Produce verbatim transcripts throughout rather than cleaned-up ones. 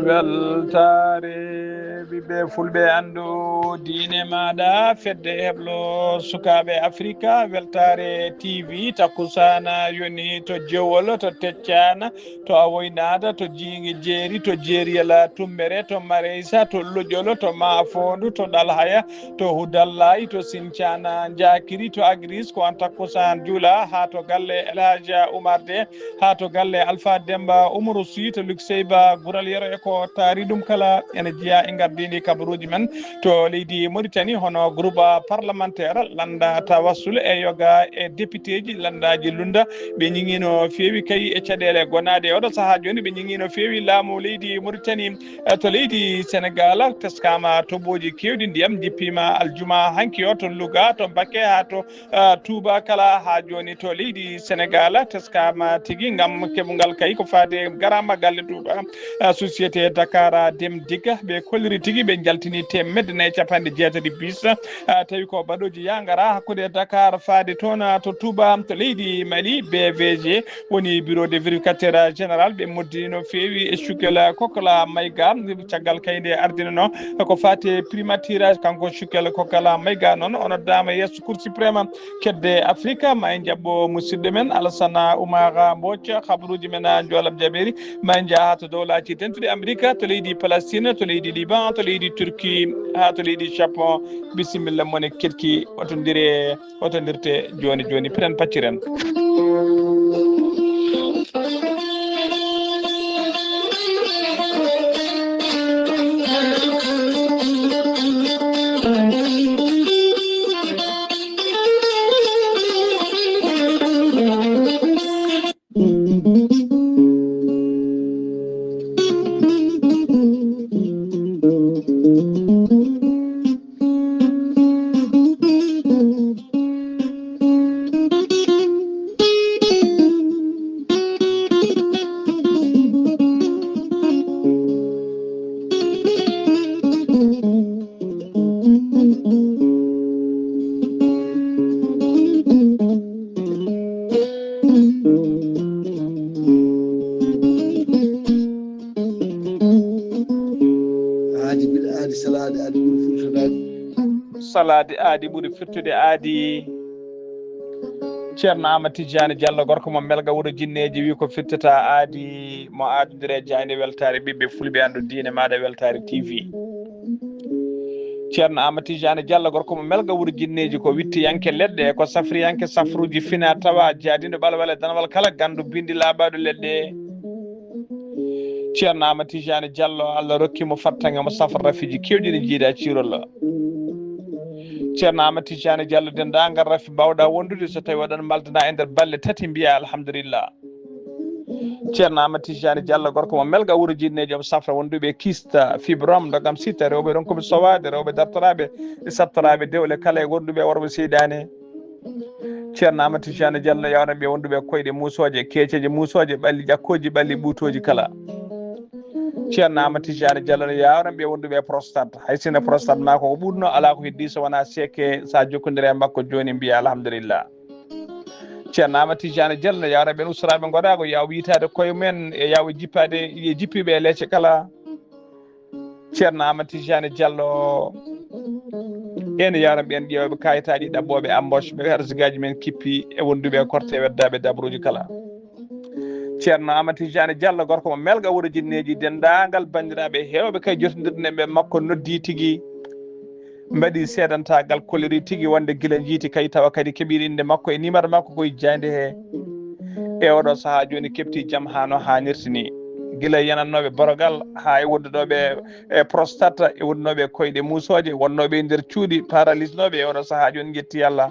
Weltaare ɓiɓɓe fulɓe anndu diine maaɗa, fedde heblo sukaaɓe Afrika, weltaare T V takkusaana yoni to Jowol, to Teccaan, to Awoynaada, to Jiingi Jeeri, to Jeeriyel Tumbere, to Mareysa, to Lojol, to Maafoondu, to Ɗalhaya, to Hudallaay, to Sincaan Njaakiri, to Agriis, ko on takkusaan juula haa to galle El Hadj Umar De, haa to galle Alpha Demba Umaru Sy, to Lukseyba Gural Yero e ko taari ɗum kala ene jeyaa e ngardiindi kabaruuji men to leydi Mauritanie, hono groupe parlementaire lannda tawassul e yoga e députéji lanndaaji lunda. Ɓe ñiŋino feewi kay e caɗeele gonaade e oɗo sahaa jooni, ɓe ñiŋino feewi laamu leydi Mauritanie. Eh, to leydi Senegal, teskaama tobooji keewɗi ndiyam, jippiima aljuma hanki o to Louga, to Bakke, haa to, eh, Touba kala. Haa jooni to leydi Senegal, teskaama tigi ngam keɓungal kay ko faade garaama galle Touba. Eh, société Dakar Dem Dikka, ɓe kolliri tigi, ɓe njaltini teemedde nayi e capanɗe jeetati bis. Eh, tawi ko baɗooji yaa ngara hakkunde Dakar faade toon, eh, to Touba, to leydi Mali, B V G, woni bureau de vérificateur général, ɓe moddini no feewi e Cukel Kokola Mayga, caggal kay nde ardinano ko fate primature, kanko Cukel Kokola Mayga noon, o noddaama yeeso Cour suprême kedde Afrique. Ma en jaɓɓo musidɗo men Alassane Oumar Mbodj, habaruuji men Joolam Jabeeri, ma en njaha to Dowlaaji Dentuɗi Amerika, to leydi Palestine, to leydi Liban, to leydi Turki, haa to leydi Japon. Bisimilla mon e keɗki, otondire. Hotondirte jooni jooni, piren pacciren. Aadi bil aadi, salaade aadi ɓuri firtude aadi. Salaade aadi ɓuri firtude aadi. Ceerno Amadou Tidiane Diallo, gorko mo Melga, wuro Jinneeji, wi ko firtata aadi mo aadondire jaaynde weltaare ɓiɓɓe fulɓe, anndu diine maaɗa, weltaare T V. Ceerno Amadou Tidiane Diallo, gorko mo Melga, wuro Jinneeji, ko wittiyanke leɗɗe, ko safriyanke safruuji fina tawa, jaadindo ɓalwal e danwal kala, ganndo bindi laaɓaaɗo leɗɗe. Ceerno Amadou Tidiane Diallo, Allah rokki mo fattange, mo safra rafiiji keewɗi ɗi jiida ciirol. Ceerno Amadou Tidiane Diallo, denndaangal rafi mbaawɗa wondude, so tawi oɗon maldana e nder balle tati, mbiya alhamdulillah. Ceerno Amadou Tidiane Diallo, gorko mo Melga, wuro Jinneeji, omo safra wonduɓe kista, fibrome, ndogam sita, rewɓe ronkuɓe sowaade, rewɓe dartoraaɓe, sattoraaɓe dewle kala e wonduɓe worɓe seyɗaane. Ceerno Amadou Tidiane Diallo, yawna ɓe wonduɓe koyɗe muusooje, keeceeje muusooje, ɓalli ƴakkooji, ɓalli ɓuutooji kala. Ceerno Amadou Tidiane Diallo no yawna ɓe wonduɓe prostate. Hay sinno prostate ma ko ɓurno, alaa ko heddi so wonaa seeke, sa jokkondire e makko jooni, mbiya alhamdulillah. Ceerno Amadou Tidiane Diallo no yawna ɓen usturaaɓe ngoɗaago, yaw yitaade koye men, e yaw jippaade, e jippiiɓe e leece kala. Ceerno Amadou Tidiane Diallo, en yawna ɓen ƴeewɓe kayitaaji, ɗaɓɓooɓe embauche ɓe, arsigaaji men kippi, e wonduɓe e korte, e weddaaɓe dabruuji kala. Ceerno Amadou Tidiane Diallo, gorko mo Melga, wuro Jinneeji, denndaangal banndiraaɓe heewɓe kay jotondirɗen ɓe makko noddi tigi. Mbaɗi seedantaagal, kolliri tigi wonde gila njiiti kay, tawa kadi keɓiri innde makko e nimar makko koye jaaynde he. E oɗo sahaa jooni keɓti jam haa no haanirta ni. Gila yanannooɓe borogal haa e wonduɗooɓe e prostate, e wonduɗooɓe koyɗe muusooje, wonnooɓe e nder cuuɗi, paralysnooɓe, e oɗo sahaa jooni njetti Allah.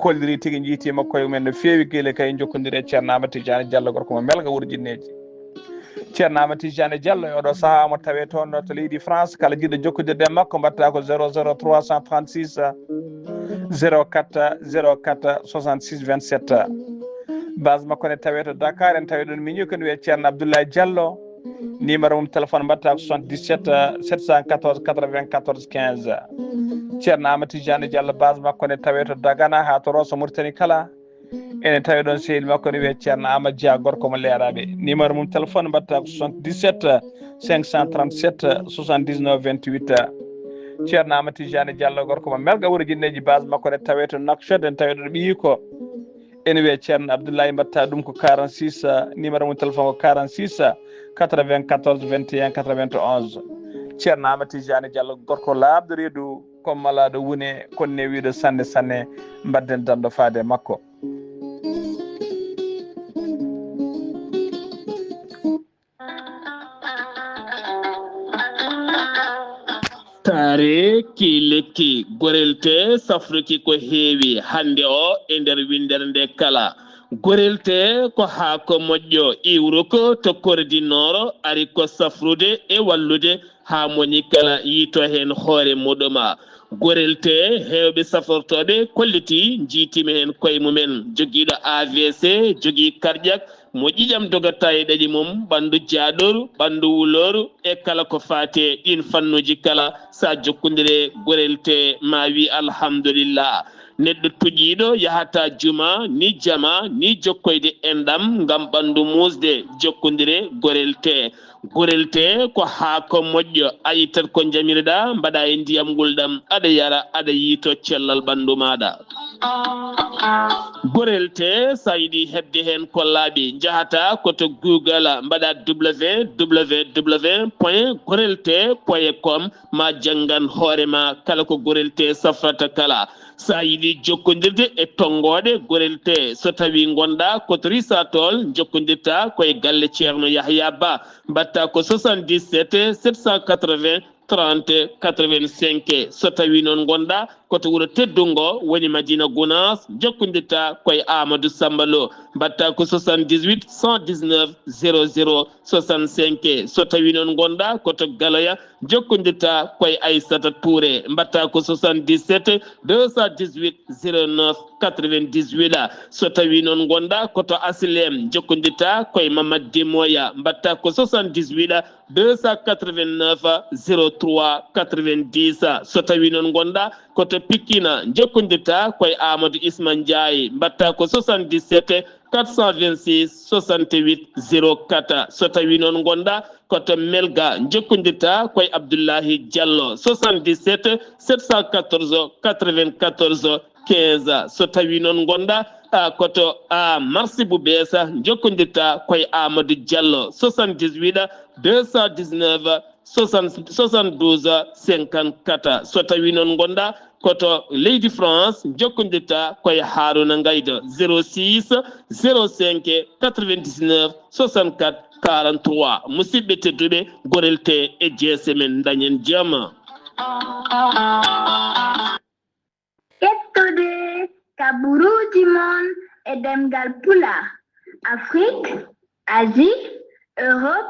Kolliri tigi njiitima koye mumen no feewi, gila kay jokkondiri e Ceerno Amadou Tidiane Diallo, gorko mo Melga, wuro Jinneeji. Ceerno Amadou Tidiane Diallo, e oɗo sahaa omo tawe toon to leydi France. Kala jiɗɗo jokkondirde e makko, mbaɗta ko zéro zéro trois cent trente-six, zéro quatre, zéro quatre, soixante-six, vingt-sept. Base makko ne tawe to Dakar, en tawi ɗon miñi ko ne wiyee Ceerno Abdoulaye Diallo. Numéro mum téléphone mbaɗta ko soixante-dix-sept, sept cent quatorze, quatre-vingt-quatorze, quinze. Ceerno Amadou Tidiane Diallo, base makko ne tawe to Dagana haa to Rosso Mauritanie kala. Ene tawi ɗon sehil makko ne wiyee Ceerno Amadou Dia, gorko mo Leeraaɓe. Numéro mum téléphone mbaɗata ko soixante-dix-sept cinq cent trente-sept soixante-dix-neuf vingt-huit. Ceerno Amadou Tidiane Diallo, gorko mo Melga, wuro jinneeji, base makko ne tawee to Nouakchott, ene tawee ɗo ɓiyi ko. Ene wiyee Ceerno Abdoulaye, mbaɗata ɗum ko quarante-six, numéro mum téléphone ko quarante-six quatre-vingt-quatorze vingt et un quatre-vingt-onze. Ceerno Amadou Tidiane Diallo, gorko laaɓɗo reedu, ko malaaɗo wune, kono ne wiyɗo sanne sanne, mbaɗden dando faade e makko. Taare ki lekki, gorel tee safruki ko heewi hannde o e nder winndere nde kala. Gorel tee ko haako moƴƴo, iwruko to Kordi Nooro, ari ko safrude e wallude haa moni kala yiito heen hoore muɗuma. Gorel tee heewɓe safrotooɓe kollitii, njiitima heen koye mumen, jogiiɗo A V C, jogii karƴak, mo ƴiƴam dogata e ɗaɗi mum, ɓanndu jaaɗooru, ɓanndu wulooru, e kala ko faati e ɗiin fannuuji kala, so a jokkondire gorel tee, ma wi alhamdulillah. Neɗɗo tuƴiiɗo yahata juma, ni jama, ni jokkoyde enɗam ngam ɓanndu muusde, jokkondire gorel tee. Gorel tee ko haako moƴƴo, a ittat ko njamirɗa, mbaɗa e ndiyam ngulɗam, aɗa yara, aɗa yiito cellal ɓanndu maaɗa. Gorel tee, so a yiɗi heɓde heen ko laaɓi, njahata ko to Google, mbaɗa W W W point gorel tee point com, ma janngan hoore ma kala ko gorel tee safrata kala. So a yiɗi jokkondirde e tonngooɗe gorel tee, so tawii ngonɗa ko to Risatol, njokkondirta ko e galle Ceerno Yahya Ba, mbaɗta ko soixante-dix-sept sept cent quatre-vingts trente quatre-vingt-cinq. So tawii noon ngonɗa ko to wuro teddungo, woni Madina Gunaas, njokkondirta ko e Amadou Samba Lo, mbaɗta ko soixante-dix-huit cent dix-neuf zéro zéro soixante-cinq. So tawii noon ngonɗa ko to Galoya, njokkondirta ko e Aissata Touré, mbaɗta ko soixante-dix-sept deux cent dix-huit zéro neuf quatre-vingt-dix-huit. So tawii noon ngonɗa ko to Asilem, njokkondirta ko e Mamad Demoya, mbaɗta ko soixante-dix-huit deux cent quatre-vingt-neuf zéro trois quatre-vingt-dix. So tawii noon ngonɗa ko to Pikine, njokkondirta ko e Amadou Isma Ndiaye, mbaɗta ko soixante-dix-sept quatre cent vingt-six soixante-huit zéro quatre. So tawii noon ngonɗa ko to Melga, njokkondirta ko e Abdoulahi Diallo, soixante-dix-sept sept cent quatorze quatre-vingt-quatorze quinze. So tawii noon ngonɗa, a, ko to, a, Marsi Bubesa, njokkondirta ko e Amadou Diallo, soixante-dix-huit deux cent dix-neuf soixante, soixante-douze cinquante-quatre. So tawii noon ngonɗa ko to leydi France, njokkondirta ko e Haruna Ngaydo, zéro six zéro cinq quatre-vingt-dix-neuf soixante-quatre quarante-trois. Musidɓe tedduɓe, gorel tee e jeese men, dañen jam. Ƴettude kabaruuji mon e ɗemngal Pulaar, Afrique, Asie, Europe,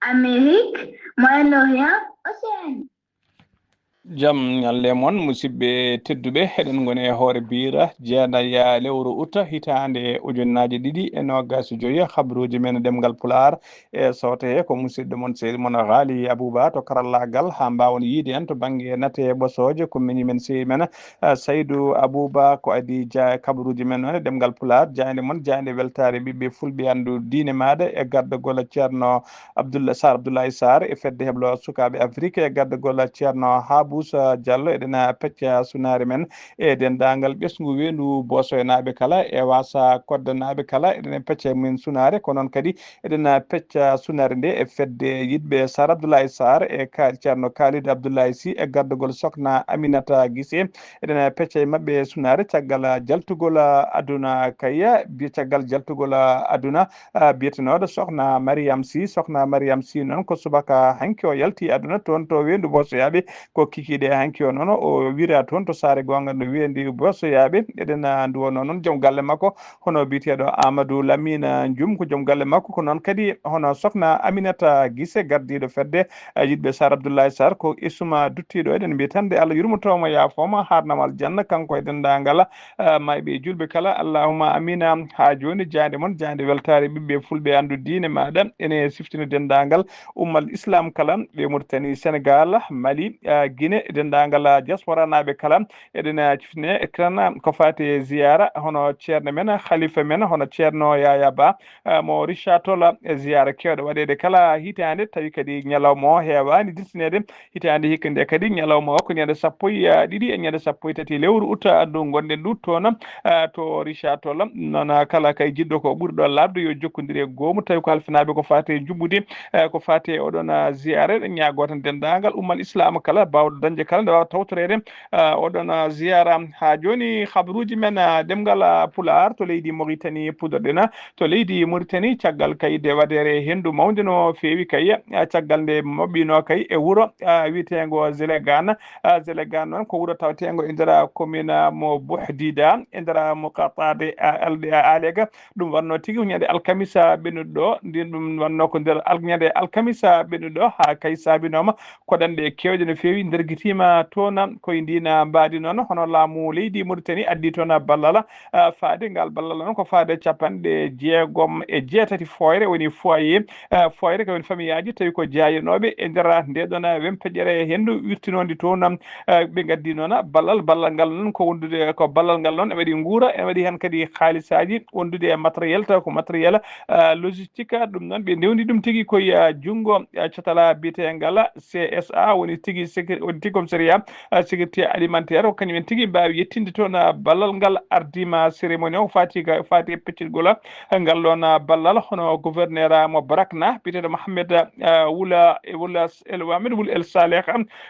Amérique, Moyen-Orient, Océanie. Jam ñalle mon, musidɓe tedduɓe. Eɗen ngoni e hoore biira jeenaya lewru uta hitaande ujunnaaje ɗiɗi e noogaas e joy. Habaruuji men ɗemngal Pulaar e soote he ko musidɗo mon, sehil mon Ghali Abouba to karallaagal, haa mbaawon yiide en to bannge nate ɓosooje, ko miñi men, sehil men, ah, Saydou Abouba, ko adii ja-, kabaruuji men noon e ɗemngal Pulaar, jaaynde mon, jaaynde weltaare ɓiɓɓe fulɓe, anndu diine maaɗa e gardagol Ceerno Abdoullah Sarr, Abdoulaye Sarr e fedde heblo sukaaɓe Afrique e gardagol Ceerno Habousa Diallo. Eɗen pecca sunaare men e denndaangal ɓesngu weendu Boosoynaaɓe kala e Waasa Koddanaaɓe kala. Eɗen pecca e mum sunaare, ko noon kadi eɗen pecca sunaare nde e fedde yiɗɓe Sarr Abdoulaye Sarr e Ka-, Ceerno Khalid Abdoulaye Sy e gardagol Sokhna Aminata Guissé. Eɗen pecca e maɓɓe sunaare caggal jaltugol aduna kayya, bi-, caggal jaltugol aduna, ah, biyetenooɗo Sokhna Mariam Sy. Sokhna Mariam Sy noon ko subaka hanki o yalti aduna toon to weendu Boosoyaaɓe, ko kikiiɗe hanki o noon o wira toon to saare goonga no weendu Boosoyaaɓe. Eɗen, ah, nduwonoo noon joom galle makko, hono biyeteeɗo Amadou Lamine Dioum ko joom galle makko, ko noon kadi hono Sokhna Aminata Guissé, gardiiɗo fedde, eh, yiɗɓe Sarr Abdoulaye Sarr, ko isuma duttiiɗo. Eɗen mbiya tan nde Allah yurmoto mo, yaafoo mo, haarna mo aljanna, kanko e denndaangal, eh, maayɓe e juulɓe kala. Allahumma amina. Haa jooni, jaaynde mon, jaaynde weltaare ɓiɓɓe fulɓe, anndu diine maaɗa. Ene siftini denndaangal ummal Islam kala, ɓe Mauritanie, Sénégal, Mali, eh, Guinée, e denndaangal diaspora naaɓe kala. Eɗen, ah, ciftine ekran ko faati e ziyaara hono ceerno men, khalifa men, hono ceerno Yaya Ba, ah, mo Richard Toll, e ziyaara keewɗo waɗeede kala hitaande, tawi kadi ñalawma o heewaani dirtineede. Hitaande hikka nde kadi ñalawma o ko ñande sappo e, ah, ɗiɗi e ñande sappo e tati lewru uta ndu ngonɗen ndu toon, ah, to Richard Toll. Noon, ah, kala kay jiɗɗo ko ɓuri ɗo laaɓde yo jokkondir e goomu, tawi ko halfinaaɓe ko faati e njuɓɓudi, eh, ko faati e oɗon, ah, ziyaare. Eɗen ñaagoo tan denndaangal ummal Islaam kala baawɗo dañde kala nde waawa tawtoreede, ah, oɗon, ah, ziyaara. Haa jooni, habaruuji men, ah, ɗemngal, ah, Pulaar to leydi Mauritanie puɗɗorɗen, ah, to leydi Mauritanie, caggal kayde waɗeere henndu mawnde no feewi kay, ah, caggal nde maɓɓiino kay e wuro, ah, wiyeteengo Zelegan. Ah, Zelegan noon ko wuro taweteengo e nder, ah, commune, ah, mo Bouhdida, e nder, ah, muqataa de, ah, alde, ah, Alega. Ɗum wannoo tigi ko ñande alkamisa ɓennuɗo ɗo. Ndin ɗum wannoo ko nder al-, ñande alkamisa ɓennuɗo ɗo, haa kay saabinooma ko dañde keewɗe no feewi ndergitiima toon. Koye ndiin mbaadi noon, hono laamu leydi Mauritanie addi toon ballal, ah, faade ngal ballal noon ko faade capanɗe jeegom e jeetati fooyre, woni foyer, ah, fooyre ko woni famiyaaji tawi ko jaayanooɓe e nder ndee ɗoon wempeƴere henndu wirtinoondi toon. Eh, ɓe ngaddi noon ballal, ballal ngal noon ko wondude ko ballal ngal noon ene waɗi nguura, ene waɗi heen kadi haalisaaji wondude e matériel, taw ko matériel, eh, logistique. Ɗum noon ɓe ndewndi ɗum tigi ko e, eh, junngo, eh, catala biyeteengal C S A, woni tigi sécur-, woni tigi commissariat, eh, sécurité alimentaire, ko kañum en tigi mbaawi yettinde toon, eh, ballal ngal ardiima cérémonie o faati ka, faati e peccitgol, eh, ngal ɗoon, eh, ballal hono gouverneur, eh, mo Barakna, biyeteeɗo Mohamed, eh, Wula, Wula El Mohamed Wul El Saleh,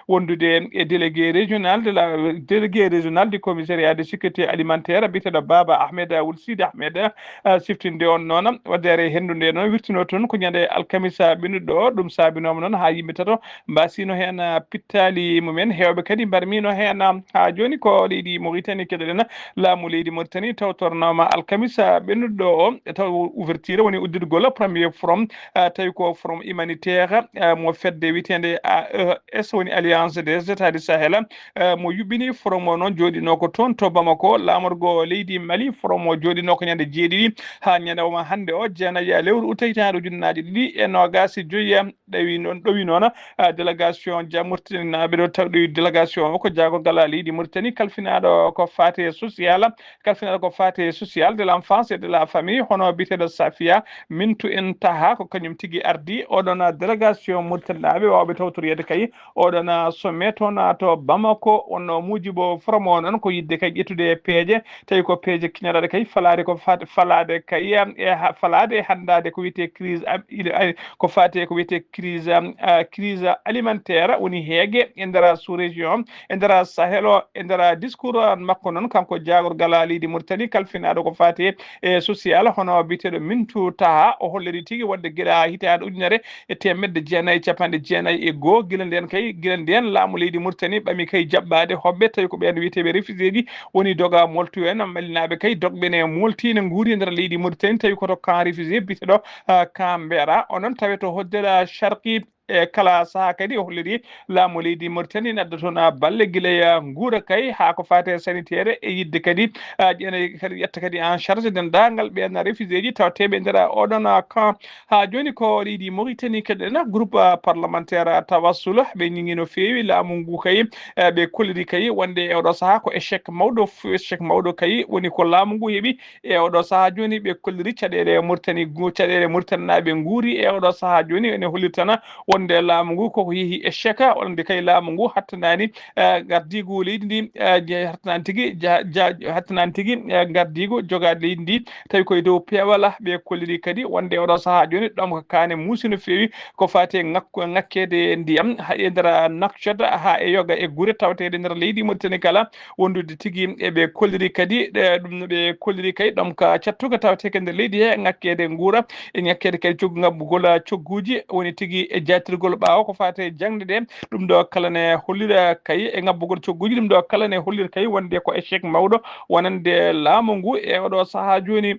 wondude e délégué régional de la, délégué régional du commissariat de sécurité alimentaire, biyeteeɗo Baba Ahmed Wul Sidi Ahmed, ah, siftinde on noon. Waddere henndu nde noon wirtino toon ko ñande alkamisa ɓennuɗo o. Ɗum saabinooma noon haa yimɓe tato mbasino heen, ah, pittaali mumen. Heewɓe kadi mbarmino heen, ah, haa jooni ko leydi Mauritanie keɗoɗen. Laamu leydi Mauritanie tawtornooma alkamisa ɓennuɗo o, taw ouverture woni uddirgol premier forum, ah, tawi ko forum humanitaire, ah, mo fedde wiyeteende A E S, woni Alliance des États du Sahel, eh, mo yuɓɓini forum o noon jooɗinoo ko toon to Bamako, laamorgo leydi Mali. Forum o jooɗinoo ko ñande jeeɗiɗi haa ñalawma hannde o, jeenayi lewru uta hitaande ujunnaaje ɗiɗi e noogaas e joyi, ɗawi noon, ɗowi noon, eh, délégation ja Murtininaaɓe ɗo taw ɗowi délégation o ko jaagorgal leydi Mauritanie kalfinaaɗo ko faati e social, kalfinaaɗo ko faati e social de l'enfance et de la famille, hono biyeteeɗo Safia Mintu en Taha, ko kañum tigi ardi oɗon délégation Murtininaaɓe waawɓe tawtoreede kay oɗon, ah, sommet toon, ah, to Bamako. Wonno muujibo forum o noon ko yiɗde kay ƴettude peeje, tawi ko peeje kiñoraaɗe kay falaade ko fat-, falaade kay, am, e ha-, falaade e hanndaade ko wiyetee crise, am, ine, ay, ko faati e ko wiyetee crise, am, ah, crise alimentaire woni heege e nder sous-région, e nder Sahel o. E nder discours makko noon, kanko jaagorgal leydi Mauritanie kalfinaaɗo ko faati e social, hono biyeteeɗo Mintu Taha, o holliri tigi wonde gila hitaande ujunere e teemedde jeenayi e capanɗe jeenayi e goo. Gila ndeen kay, gila ndeen laamu leydi Mauritanie ɓami kay jaɓɓaade hoɓɓe, tawi ko ɓeen wiyeteeɓe réfugiéji woni doga moltu en. Malinaaɓe kay dogɓe ne molti ne nguuri e nder leydi Mauritanie, tawi ko to camp réfugié biyeteeɗo, ah, Camp Mbera. O noon tawe to Hoddere Sharqi. E kala sahaa kadi o holliri laamu leydi Mauritanie ne adda toon, ah, balle gila e, ah, nguura kay haa ko faati e sanitaire e yiɗde kadi, ah, ƴeene kadi ƴetta kadi en charge denndaangal ɓeen réfugiéji tawateeɓe e nder, ah, oɗon, ah, camp. Haa jooni ko leydi Mauritanie keɗoɗen groupe, ah, parlementaire, ah, Tawassul, ɓe ñiŋi no feewi laamu ngu kay, eh, ɓe kolliri kay wonde e oɗo sahaa ko échec mawɗo, f-, échec mawɗo kay woni ko laamu ngu heɓi e oɗo sahaa jooni. Ɓe kolliri caɗeele Mauritanie ngu, caɗeele Mauritanie naaɓe nguuri e oɗo sahaa jooni ene holliri tan wonde laamu ngu koko yehi échec, wonde kay laamu ngu hattanaani, eh, ngardiigu leydi ndi, eh, je-, hattanaani tigi, ja-, ja-, hattanaani tigi, eh, ngardiigu jogaade leydi ndi, tawi koye dow peewal. Ɓe kolliri kadi wonde oɗo sahaa jooni ɗomka kaane muusi no feewi ko faati e ŋakku-, ŋakkeede ndiyam, haa e nder Nouakchott, haa e yoga e gure tawateeɗe nder leydi Mauritanie kala, wondude tigi e ɓe kolliri kadi, ɗe, ɗum no ɓe kolliri kay ɗomka cattuka tawateeka nder leydi he, ŋakkeede nguura, e ŋakkeede kadi coggu ngabbugol cogguuji, woni tigi e jaatirgol ɓaawo ko faati e jaŋde ɗe. Ɗum ɗo kala ne hollira kay e ngabbugol cogguuji, ɗum ɗo kala ne hollira kay wonde ko échec mawɗo wonande laamu ngu e oɗo sahaa jooni.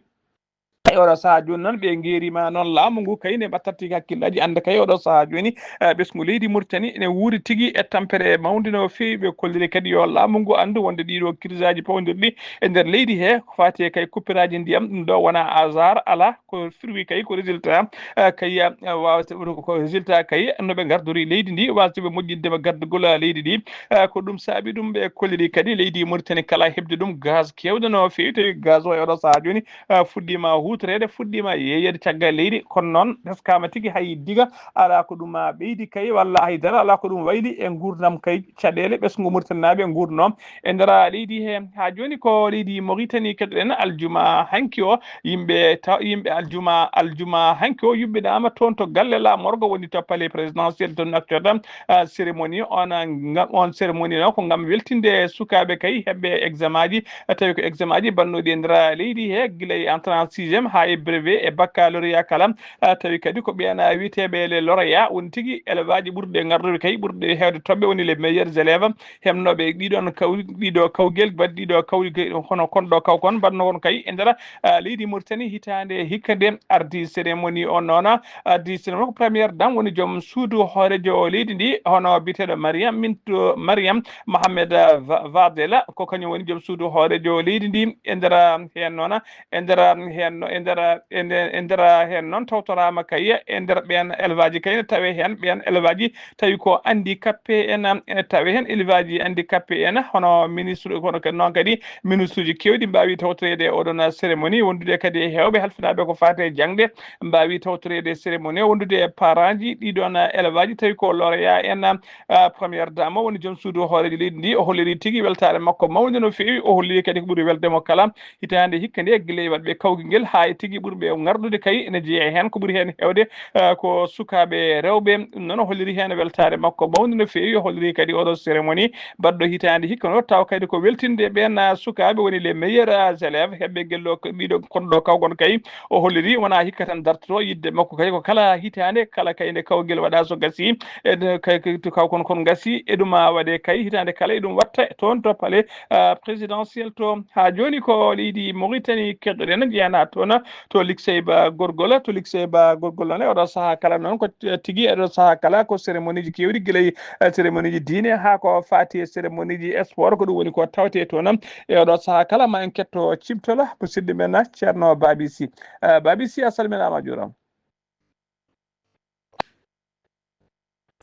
E oɗo sahaa jooni noon, ɓe ngeerima noon laamu ngu kay ne ɓattatti hakkillaaji, annda kay oɗo sahaa jooni, eh, ɓesngu leydi Mauritanie ne wuuri tigi e tampere mawnde no feewi. Ɓe kolliri kadi yo laamu ngu anndu wonde ɗiɗo crise aji pawndirɗi e nder leydi he, ko faati e kay coupure aji ndiyam, ɗum ɗo wona hasard, ala, ko firwi kay ko résultat, eh, kay, eh, wawata, ko résultat kay no ɓe ngardori leydi ndi, wasde ɓe moƴƴinde ma gardugol, eh, leydi ndi. Eh, ko ɗum saabi ɗum ɓe kolliri kadi leydi Mauritanie kala heɓde ɗum gaz kewɗo no feewi, tawi gaz o e oɗo sahaa jooni, eh, fuɗɗiima huutoreede, fuɗɗiima yeeyeede caggal leydi. Kono noon, teskama tigi hay diga ala ko ɗum, ah, ɓeydi kay, walla hay dara ala ko ɗum wayli e nguurndam kay caɗeele ɓesngu Mauritanie naaɓe nguurno e nder leydi he. Haa jooni ko leydi Mauritanie keɗoɗen aljuma hanki o, yimɓe taw, yimɓe aljuma, aljuma hanki o yuɓɓinaama toon to galle la morgue woni to palais présidentiel to Nouakchott. Ah, cérémonie on, ah, ngam, on cérémonie noon ko ngam weltinde sukaaɓe kay heɓɓe examen aji, tawi ko examen aji bannoɗi e nder leydi he, gila e entrée en sixième haa e brevet e baccalauréat kala. Ah, tawi kadi ko ɓeen, ah, wiyeteeɓe les lauréats woni tigi élève aji ɓurɗi e ngardude kay, ɓurɗi heewde toɓɓe woni les meilleurs élèves, heɓnooɓe ɗiɗon kaw-, ɗiɗo kawgel, mbaɗ ɗiɗo kawgel, hono kon ɗo kaw kon mbaɗno kon kay e nder, ah, leydi Mauritanie hitaande hikka nde ardi cérémonie on noon. Ardi cérémonie ko première dame woni joom suudu hooreejo leydi ndi, hono biyeteeɗo Mariam Minto, Mariam Mohamed, ah, Va-, Vadela, ko kañum woni joom suudu hooreejo leydi ndi e nder, ah, heen noon, e nder, ah, heen no-, e nder, ah, e nder, e nder, ah, heen noon tawtoraama kay e nder ɓeen élève aji kay ne tawe heen ɓeen élève aji tawi ko handicapé en, ah, ene tawe heen élève aji handicapé en, hono ministre, kono kadi noon kadi ministre uji keewɗi mbaawi tawtoreede e oɗon cérémonie, wondude kadi e heewɓe halfinaaɓe ko faati e jaŋde, mbaawi tawtoreede e cérémonie o, wondude e parent ji ɗiɗon élève aji, tawi ko lauréat en, ah, première dame o woni joom suudu hooreejo leydi ndi. O holliri tigi weltaare makko mawnde no feewi, o holliri kadi ko ɓuri welde mo kala hitaande hikka nde, gila e waɗɓe kawgel ngel haa e tigi ɓurɓe ngardude kay ene jeyaa heen. Ko ɓuri heen heewde, ah, ko sukaaɓe rewɓe. Ɗum noon o holliri heen weltaare makko mawnde no feewi, o holliri kadi oɗo cérémonie baɗɗo hitaande hikka no, taw kadi ko weltinde ɓeen, ah, sukaaɓe woni les meilleurs, ah, élèves heɓɓe gello ko ɓiɗo kon ɗo kawgol kay. O holliri wonaa hikka tan dartoto yiɗde makko kay, ko kala hitaande, kala kay nde kawgel waɗa so gasi, e nde kay, kay to kaw kon, kon gasi, e ɗum, ah, waɗe kay hitaande kala e ɗum watta toon to palais, ah, présidentiel to. Haa jooni ko leydi Mauritanie keɗoɗen, jeyana toon to Likseyba Gorgol, to Likseyba Gorgol noon e oɗo sahaa kala noon ko tigi e oɗo sahaa kala ko cérémonie ji keewɗi gila e, eh, cérémonie ji diine haa ko faati e cérémonie ji sport, ko ɗum woni ko tawte toon e oɗo sahaa kala. Ma en ketto cimtol musidɗo men Ceerno Babi Sy. Eh, Babi Sy, a salminaama, a juuraama.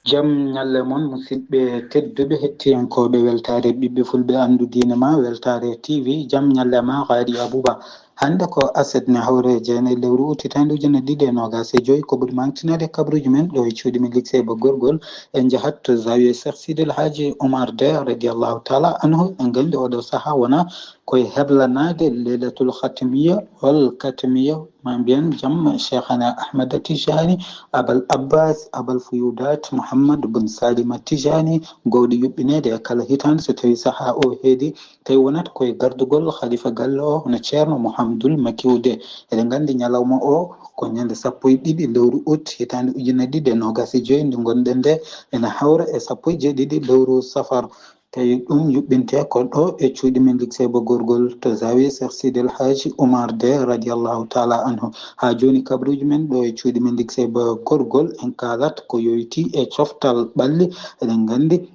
Jam ñalle mon, musidɓe tedduɓe hettiyankooɓe weltaare ɓiɓɓe fulɓe anndu diine ma, weltaare T V. Jam ñalle ma, Gadi Abouba. Hannde ko aset ne hawre jeenayi lewru uttitaande ujunere ɗiɗi e noogaas e joyi, ko ɓuri maŋtinaade kabruuji men ɗo e cuuɗi men Likseyba Gorgol. En njahat to Zawiya Cheikh Sidil Haji Omar De, radiyallahu taala anhu. En nganndi oɗo sahaa wona koye heblanaade Leylatul Khatmiya, wal Katmiya, ma mbiyen jamma Cheikhana Ahmad Tijani, Abal Abbas, Abal Fuyudat, Muhammad bun Salima Tijani, gowɗo yuɓɓineede e kala hitaande so tawi sahaa o heedi. Tawi wonata koye gardugol khalifa galle o, hono Ceerno Mouhamadoul Macky Oudé. Eɗen nganndi ñalawma o ko ñande sappo e ɗiɗi lewru août, hitaande ujunere ɗiɗi e noogaas e joyi ndi ngonɗen nde, ene hawra e sappo e jeeɗiɗi lewru safar. Tawi ɗum yuɓɓinte ko ɗo e cuuɗi men Likseyba Gorgol to Zawiya Cheikh Sidil Haji Omar De, radiyallahu taala anhu. Haa jooni kabruuji men ɗo e cuuɗi men Likseyba Gorgol, en kaalat ko yowitii e coftal ɓalli. Eɗen nganndi,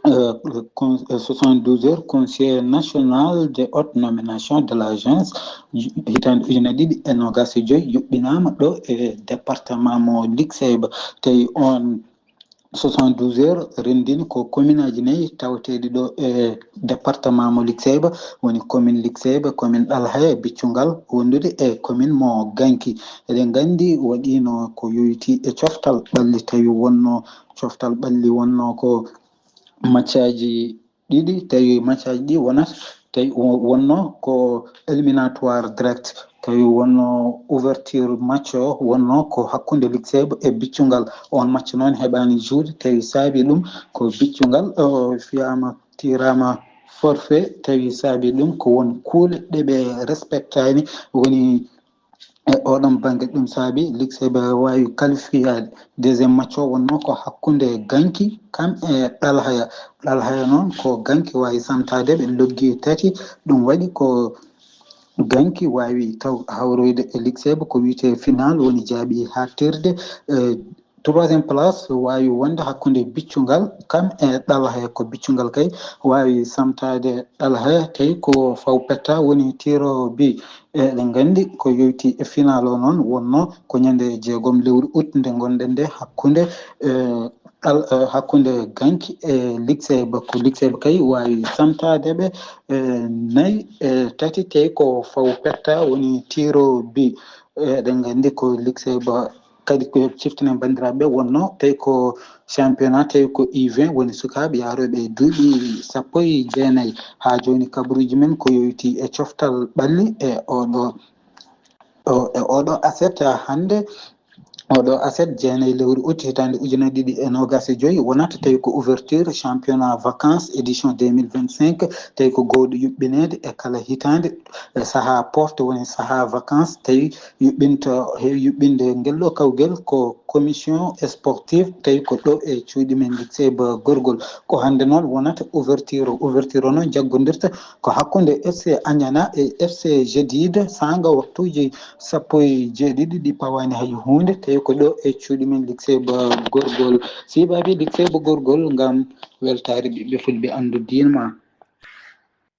eh, con-, eh, soixante-douze heures, Conseil national de haute nomination de la jeunesse, hitaande ujunere ɗiɗi e noogaas e joyi yuɓɓinaama ɗo e département mo Likseyba. Tawi oon soixante-douze heures renndini ko commune aji nayi tawateeɗi ɗo e département mo Likseyba, woni commune Likseyba, commune Ɗalhaya, Biccungal, wondude e commune mo Ganki. Eɗen nganndi waɗiino ko yowitii e coftal ɓalli, tawi wonno coftal ɓalli wonno ko matchaaji ɗiɗi, tawi matchaaji ɗi wonat, tawi wo-, wonno ko éliminatoire direct, tawi wonno ouverture match o wonno ko hakkunde Likseyba e Biccungal. On match noon heɓaani jouer, tawi saabi ɗum ko Biccungal o fiyaama, tiraama forfait, tawi saabi ɗum ko won kuule ɗe ɓe respectaani, woni e oɗon bannge. Ɗum saabi Likseyba waawi qualifiyaade. Deuxième match o wonno ko hakkunde Ganki kam e Ɗalhaya. Ɗalhaya noon ko Ganki waawi santaade, ɓe loggi tati. Ɗum waɗi ko Ganki waawi taw hawroyde e Likseeba ko wiyetee final woni jaaɓi haaɗtirde. Eh, troisième place waawi wonde hakkunde Biccungal kam e Ɗalha, ko Biccungal kay waawi samtaade Ɗalha tawi ko faw petta woni tiro bi. Eɗen nganndi ko yoyti e final o noon wonno ko ñande jeegom lewru ut nde ngonɗen nde hakkunde, eh, al-, eh, hakkunde Ganki e Likseeba. Ko Likseeba kay waawi samtaade ɓe, eh, nayi e tati tawi ko faw petta woni tiro bi. Eɗen nganndi ko Likseeba kadi ko ciftinen banndiraaɓe wonno tawi ko championnat tawi ko U vingt woni sukaaɓe yaarooɓe e duuɓi sappo e jeenayi. Haa jooni kabaruuji men ko yoyti e coftal ɓalli e oɗo, o, e oɗo aset hannde. Oɗo aset jeenayi lewru ut hitaande ujunere ɗiɗi e noogas e joy wonata tawi ko ouverture championnat vacances édition deux mille vingt-cinq, tawi ko gowɗo yuɓɓineede e kala hitaande e sahaa pofte woni sahaa vacances tawi yuɓɓinto heewi yuɓɓinde ngel ɗo kawgel ko commission sportive tawi ko ɗo e cuuɗi men Likseeba Gorgol. Ko hannde noon wonata ouverture o. Ouverture o noon jaggondirta ko hakkunde F C Agnana e F C Jadid saanga waktuuji sappo e jeeɗiɗi ɗi pawaani hay huunde, tawi ko ɗo e cuuɗi men Likseeba Gorgol. Sibaaɓe Likseeba Gorgol ngam weltaare ɓiɓɓe fulɓe anndu diin ma.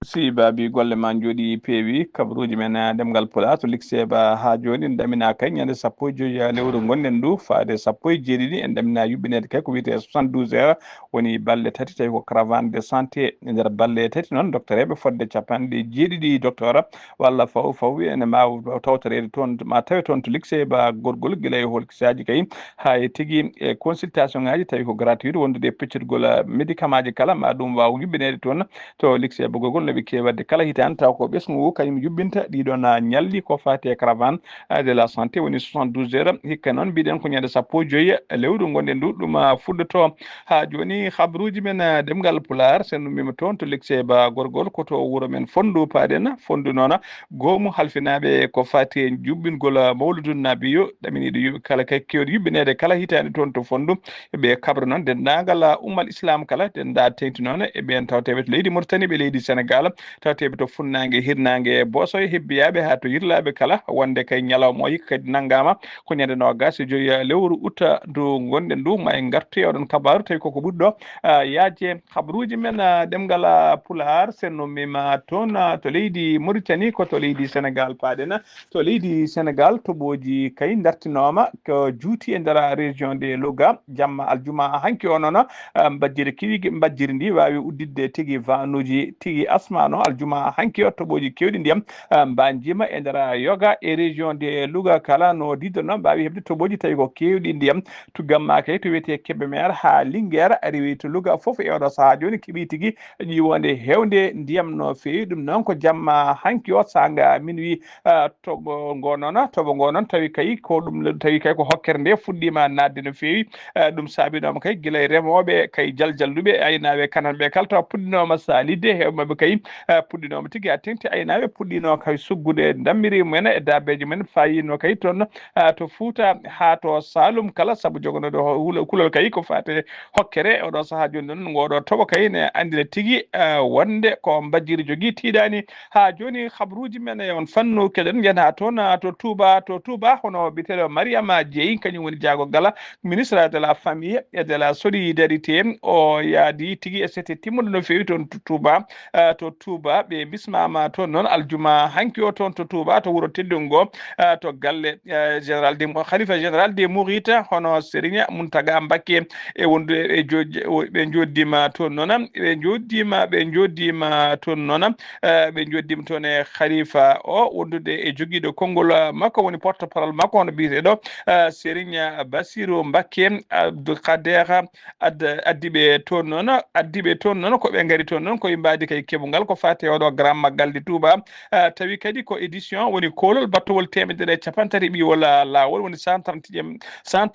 Si baabi golle ma njooɗi peewi, kabaruuji men, eh, ɗemngal Pulaar to Likseeba haa jooni en ɗaminaa kay ñande sappo e joy lewru ngonɗen ndu faade sappo e jeeɗiɗi en ɗaminaa yuɓɓineede kay ko wiyetee soixante-douze heures woni balɗe tati tawi ko caravane de santé. E nder balɗe tati noon doctoreeɓe fodde capanɗe jeeɗiɗi docteur walla faw faw ene ma tawtoreede toon ma tawe toon to Likseeba Gorgol gila e hol kisaaji kay haa e tigi e consultation ngaaji tawi ko gratuit wondude e peccirgol, eh, médicament ji kala ma ɗum waaw yuɓɓineede toon to Likseeba Gorgol no ɓe keewi waɗde kala hitaande taw ko ɓesngu ngu kañum yuɓɓinta ɗiɗon, ah, ñalɗi ko faati e caravane, ah, de la santé woni soixante-douze heures. Hikka noon mbiɗen ko ñande sappo e joy lewru ngonɗen ndu ɗum, ah, fuɗɗoto. Haa jooni habaruuji men, ah, ɗemngal Pulaar sen ummima toon to Likseeba Gorgol ko to wuro men Fonndu paaɗen. Fonndu noon goomu halfinaaɓe ko faati e juɓɓingol, ah, Mawludu Nabiyu ɗaminiiɗo yuɓɓi kala kay keewɗo yuɓɓineede kala hitaande toon to Fonndu. Ɓe kabra noon denndaangal ummal Islam kala, denndaa teeŋti noon e ɓeen tawteeɓe to leydi Mauritanie, ɓe leydi Senegal, tawteeɓe to funnaange, hirnaange, Boosoy, Hebbiyaaɓe haa to Yirlaaɓe kala, wonde kay ñalawma o hikka kadi nanngaama ko ñande noogaas e joy lewru ut ndu ngonɗen ndu. Ma en ngartu e oɗon kabaaru tawi koko ɓuri ɗo, ah, yaajde. Habaruuji men, ah, ɗemngal, ah, Pulaar, sen ummima toon, ah, to leydi Mauritanie, ko to leydi Senegal paaɗen. To leydi Senegal, toɓooji kay dartinooma ko juuti e nder région de Louga. Jamma aljuma hanki o noon, ah, mbajjiri kiwigi, mbajjiri ndi waawi udditde tigi vanuuji tigi asma no aljuma hanki o toɓooji keewɗi ndiyam, ah, mbanjima e nder yoga e région de Louga kala no diido noon mbaawi heɓde toɓooji tawi ko keewɗi ndiyam. Tuggamma kay to wiyetee Kébémer haa Linguère, rewi to Louga fof e oɗo sahaa jooni keɓi tigi ƴiwonde heewnde ndiyam no feewi. Ɗum noon ko jamma hanki o saanga minuit, ah, toɓo ngo noon, toɓo ngo noon tawi kay ko ɗum tawi kay ko hokkere nde fuɗɗiima naatde no feewi. Ah, ɗum saabinooma kay gila e remooɓe kay jaljalluɓe, aynaaɓe, kananɓe kala taw puɗɗinooma saalidde, heewɓe maɓɓe kay, ah, puɗɗinooma tigi haa teeŋti, aynaaɓe puɗɗino kay suggude ndammiri mumen e daabeeji mumen fayino kay toon, ah, to Fuuta haa to Saalum kala, sabu jogonooɗo ho-, hula-, kulol kay ko faate hokkere. Oɗo sahaa jooni noon, ngoɗo toɓo kay ne anndina tigi, ah, wonde ko mbajjiri jogii tiiɗaani. Haa jooni, habaruuji men e on fannu, keɗen njahen haa toon, ah, to Touba, to Touba, hono biyeteeɗo Mariama Jeey, kañum woni jaagorgal ministre de la famille et de la solidarité. O yaadi tigi e sete timmuɗo no feewi toon to Touba. Ah, to Touba, ɓe bismaama toon noon aljuma hanki o toon to Touba, to wuro teddungo, ah, to galle, ah, général de, khalifa général de Mouride, hono Serigne Mountaga Mbacké, e wondude e jo-, ɓe njoddiima toon noon, ɓe njoddiima, ɓe njoddiima toon noon, ah, ɓe njoddiima toon e khalifa o, wondude e jogiiɗo konngol, ah, makko, woni porte-parole makko, hono biyeteeɗo, ah, Serigne Bassirou Mbacké Abdou Kader, ad-, addi ɓe toon noon, addi ɓe toon noon, ko ɓe ngari toon noon, ko ɓe mbaadi kay keɓungal ko faati e oɗo grand magal de Touba. Ah, tawi kadi ko édition woni koolol battowol teemedere e capanɗe tati ɓiwol, ah, laawol woni cent trente édition, cent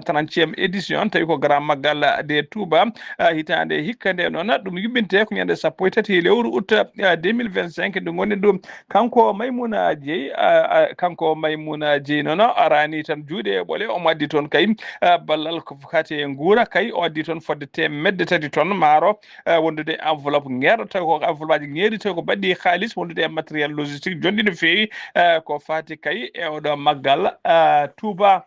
trente édition, tawi ko grand magal de Touba, ah, hitaande hikka nde noon, ɗum yuɓɓinte ko ñande sappo e tati lewru août, ah, deux mille vingt-cinq ndu ngonɗen ɗum. Kanko Maymuna Jeey, ah, ah, kanko Maymuna Jeey noon araani tan juuɗe e ɓole, omo addi toon kay, ah, ballal ko faati e nguura kay, o addi toon fodde teemedde tati ton maaro, ah, wondude enveloppe ngeerɗo tawi ko enveloppe aji ŋeeri, tawi ko baɗɗi haalis wondude e matériel logistique jonɗi no feewi, eh, ko faati kay e oɗo maggal, eh, Touba.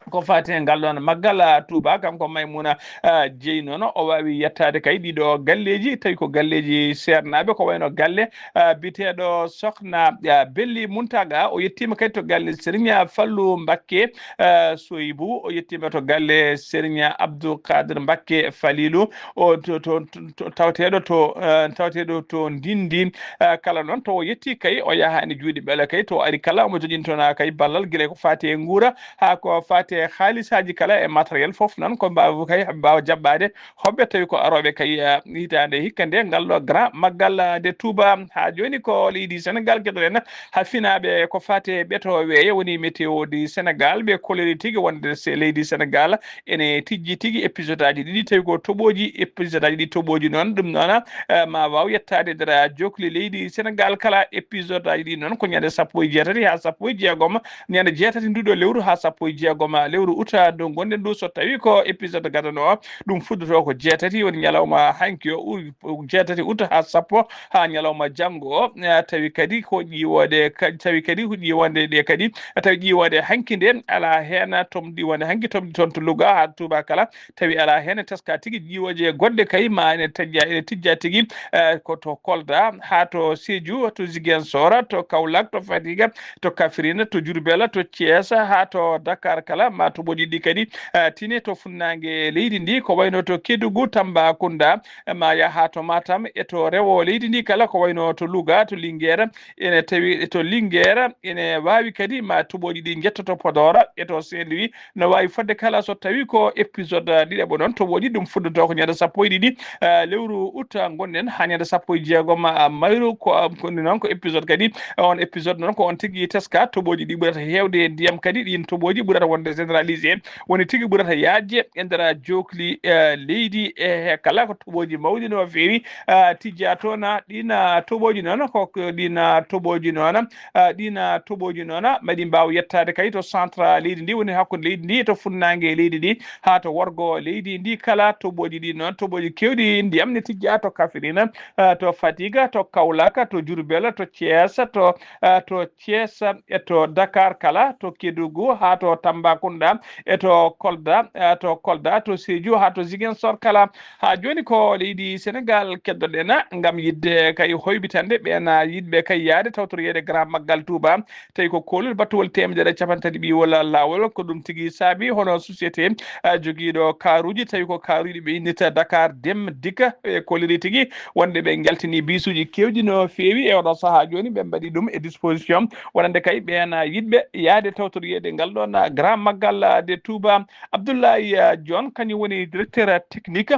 Ko faati e ngal ɗon maggal, ah, Touba, kanko Maymuna, ah, Jeyi noon, o waawi yettaade kay ɗiɗo galleeji, tawi ko galleeji seernaaɓe, ko wayno galle, ah, biteeɗo Sokhna, ah, Belli Muntaga, o yettiima kadi to galle Serigne Fallou Mbakke, ah, Soyibou, o yettiima to galle Serigne Abdou Kadir Mbakke Falilou, o to, to, to, to, tawteeɗo to, ah, tawteeɗo to Ndindi, ah, kala noon to o yetti kay, o yahaani juuɗe ɓeele kay, to o ari kala, omo jogintonaa kay ballal gila ko faati e nguura, haa ko faati e haalisaaji kala e matériel fof noon, ko mbaawa kay mbaawa jaɓɓaade hoɓɓe tawi ko arooɓe kay, eh, hitaande hikka nde ngal ɗo grand maggal, eh, nde Touba. Haa jooni ko leydi Sénégal keɗoɗen, haa finaaɓe ko faati e ɓeto weeyo woni météo du Sénégal, ɓe kolori tigi wonde se leydi Sénégal ene tijji tigi épisode aji ɗiɗi, tawi ko toɓooji épisode aji ɗi toɓooji noon, ɗum noon, eh, ma waaw yettaade nder jokli leydi Sénégal kala épisode aji ɗi noon ko ñande sappo e jeetati haa sappo e jeegom, ñande jeetati nduɗo lewru haa sappo e jeegom lewru uta ndu ngonɗen ndu. So tawi ko épisode gadano o, ɗum fuddoto ko jeetati woni ñalawma hanki o, u-, jeetati uta haa sappo haa ñalawma janngo o. Eh, tawi kadi ko ƴiwoode ka-, tawi kadi ko ƴiwonde ɗe kadi, tawi ƴiwoode hanki nde ala heen tom ƴiwonde hanki tomɗi toon to Louga haa Touba kala, tawi ala heen e teska tigi ƴiwooje goɗɗe kay ma ene tejja, ene tijja tigi, eh, ko to Kolda haa to Sédhiou, to Ziguinchor, to Kaolack, to Fatick, to Kaffrine, to Diourbel, to Thiès, haa to Dakar kala, ma toɓoji ɗi kadi, eh, tine to funnaange leydi ndi, ko wayno to Kédougou, Tambacounda, eh, ma yaha to Matam, e to rewo leydi ndi kala, ko wayno to Louga, to Linguère, ene tawi to Linguère, ene waawi kadi ma toɓoji ɗi njettoto Podor, e to Saint-Louis, no waawi fodde kala so tawi ko épisode ɗiɗaɓo noon toɓoji ɗum fuddoto ko ñande sappo e ɗiɗi, eh, lewru août ngonɗen haa ñande sappo e jeegom, ah, mayru ko, ah, ko noon ko épisode kadi, on épisode noon ko on tigi teska toɓoji ɗi ɓurata heewde e ndiyam kadi ɗin toɓoji ɓurata wonde généralisé woni tigi ɓurata yaajde e nder jokli, eh, leydi e he kala ko toɓoji mawɗi no feewi, ah, tijja toon, ah, ɗin, ah, toɓoji noon ko, ko ɗin, ah, toɓoji noon, ah, ɗin, ah, toɓoji noon, ah, maɗi mbaaw yettaade kay to centre leydi ndi woni hakkunde leydi ndi to funnaange leydi ndi haa to worgo leydi ndi kala toɓoji ɗi noon toɓoji keewɗi ndiyam ne tijja to Kaffrine, ah, to Fatick, to Kaolack, to Diourbel, to Thiès, to, ah, to Thiès, e to Dakar kala, to Kédougou, haa to Tambacounda, e to Kolda, ah, to Kolda, to Sédhiou, haa to Ziguinchor kala. Haa jooni ko leydi Sénégal keddoɗen ngam yiɗde kay hoybitande ɓeen yiɗɓe kay yahde tawtoroyeede Grand Maggal Touba. Tawi ko koolol battuwol teemedere e capanɗe tati ɓiwol laawol, ko ɗum tigi saabi hono société, ah, jogiiɗo kaaruuji, tawi ko kaaruuji ɓe innita Dakar Dem Dikk, ɓe kolliri tigi wonde ɓe njaltini bisuuji keewɗi no feewi e oɗo sahaa jooni, ɓe mbaɗi ɗum e disposition wonande kay ɓeen yiɗɓe yahde tawtoroyeede ngal ɗoon Grand Maggal de Touba. Abdoulaye, ah, John, kañum woni directeur technique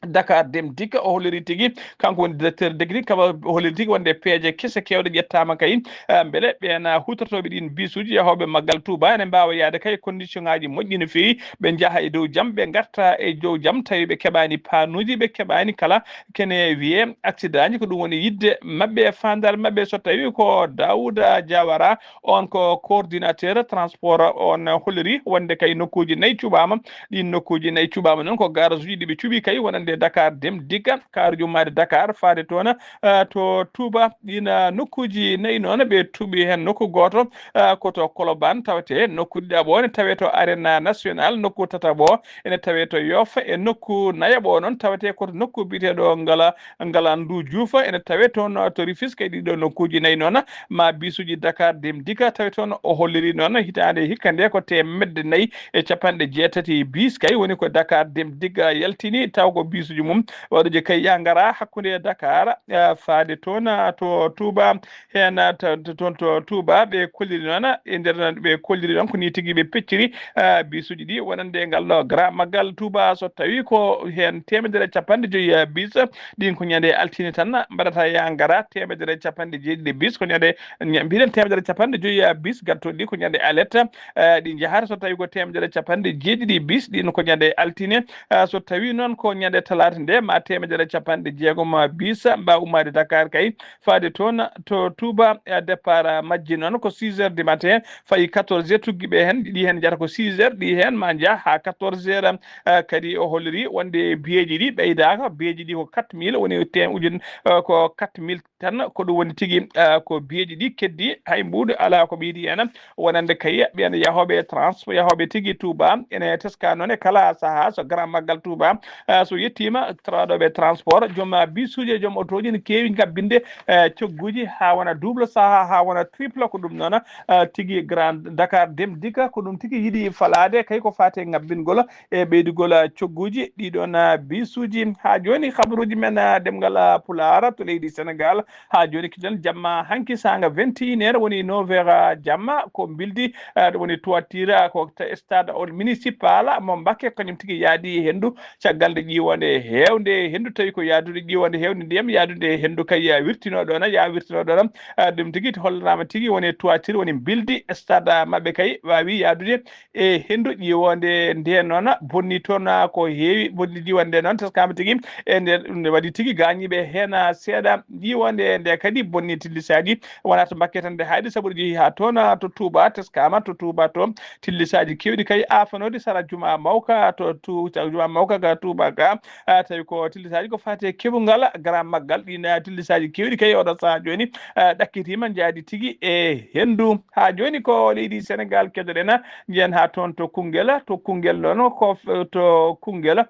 Dakar Dem Dikk, o holliri tigi, kanko woni directeur technique, kaba o holliri tigi wonde peeje kese keewɗe ƴettaama kay, eh, mbele ɓeen, ah, huutortooɓe ɗiin bisuuji yahooɓe maggal Touba ene mbaawa yahde kay condition ŋaaji moƴƴi no feewi, ɓe njaha e dow jam, ɓe ngarta e dow jam, tawi ɓe keɓaani panuuji, ɓe keɓaani kala kene wiyee accident ji, ko ɗum woni yiɗde maɓɓe e faandaare maɓɓe. So tawi ko Daouda Diawara, on ko coordinateur transport, on holliri wonde kay nokkuuji nayi cuɓaama. Ɗiin nokkuuji nayi cuɓaama noon ko garage uji ɗi ɓe cuɓi kay wonande Dakar Dem Dikk, kaaruuji ummaade Dakar faade toon, eh, to Touba. Ɗiin, eh, nokkuuji nayi noon ɓe cuɓi heen nokku gooto, eh, ko to Colobane tawetee, nokku ɗiɗaɓo ne tawee to Arena National, nokku tataɓo ene tawee to Yoff, e nokku nayaɓo noon tawetee ko to nokku biyeteeɗo Ngala, Ngalandou Diouf, ene tawee toon to Rufisque. E ɗiɗo nokkuuji nayi noon ma bisuuji Dakar Dem Dikk tawi toon. O holliri noon hitaande hikka nde ko teemedde nayi e capanɗe jeetati bis kay woni ko Dakar Dem Dikk yaltini, taw ko bisuuji mum waɗuji kay ya ngara hakkunde Dakar, eh, faade toon, ah, to Touba. Heen, ah, to, to, toon to Touba, ɓe kolliri noon, e nder noon ɓe kolliri noon ko nii tigi ɓe pecciri, ah, bisuuji ɗi wonande ngal ɗo Grand Maggal Touba. So tawi ko heen teemedere e capanɗe joyi, ah, bis, ɗin ko ñande altine tan mbaɗata ya ngara, teemedere e capanɗe jeeɗiɗi bis ko ñande, ña-, mbiɗen teemedere e capanɗe joyi, ah, bis gartooɗi ɗi ko ñande alet, eh, ɗi njahata. So tawi ko teemedere e capanɗe jeeɗiɗi bis, ɗin ko ñande altine, eh, so tawi noon ko ñande salaade nde ma teemedere capanɗe jeegom bisa mba ummaade Dakar kay faade toon to Touba. Eh, départ, ah, majji noon ko six heures du matin, fayi quatorze heures, tuggi ɓe heen, ɗi heen njata ko six heures, ɗi heen ma njah haa quatorze heures. Ah, kadi o holliri wonde biyeeji ɗi ɓeydaaka, biyeeji ɗi ko quatre mille, woni te-, ujun-, ah, ko quatre mille tan, ko ɗum woni tigi, ah, ko biyeeji ɗi keddi, hay mbuuɗu alaa ko ɓeydi heen. Wonande kay ɓeen yahooɓe trans-, yahooɓe tigi Touba, ene teska noon e kala sahaa so Grand Magal Touba, ah, so yettiima, trawɗooɓe transport, joom, ah, bisuuji e joom otooji ne keewi ngabbinde, eh, cogguuji haa wona double sahaa, haa wona triple. Ko ɗum noon, ah, tigi Grand Dakar Dem Dikk, ko ɗum tigi yiɗi falaade kay ko faati e ngabbingol e ɓeydugol, ah, cogguuji ɗiɗon, ah, bisuuji. Haa jooni, habaruuji men, ah, ɗemngal, ah, Pulaar to leydi Senegaal. Haa jooni, kiɗen jamma hanki saanga vingt et une heures, woni neuf heures, ah, jamma, ko mbildi, ah, ɗum woni toiture, ah, ko ta-, stade o municipal mo Mbakke, kañum tigi yaadi e henndu. Caggal nde ƴiiwonde heewnde henndu, tawi ko yaadude ƴiiwonde heewnde ndiyam, yaadude henndu kay ya wirtino ɗoon, ya wirtino ɗoon. Ah, ɗum tigi hollanaama tigi woni toiture, woni mbildi stade, ah, maɓɓe kay waawi yaadude e henndu. Ƴiiwonde nde noon bonni toon, ah, ko heewi, bonni ƴiiwonde nde noon teskaama tigi e nde, ɗum nde waɗi tigi gaañiiɓe heen, ah, seeɗa. Ƴiiwonde nde kadi bonni tillisaaji, wonaa to Mbakke tan nde haaɗi, sabu ɗo jehi haa toon, ah, to Touba, teskaama to Touba to tillisaaji keewɗi kay aafanoode sara Juma Mawka to Tu-, Juma Mawka ga Touba ga. Ah, tawi ko tillisaaji ko faati e keɓungal garamaggal. Ɗiin, ah, tillisaaji keewɗi kay oɗo sahaa jooni, ah, ɗakkitiima, njaadi tigi e henndu. Haa jooni ko leydi Senegaal keɗoɗen, njiyen haa toon to Koungheul, to Koungheul noon ko f-, to Koungheul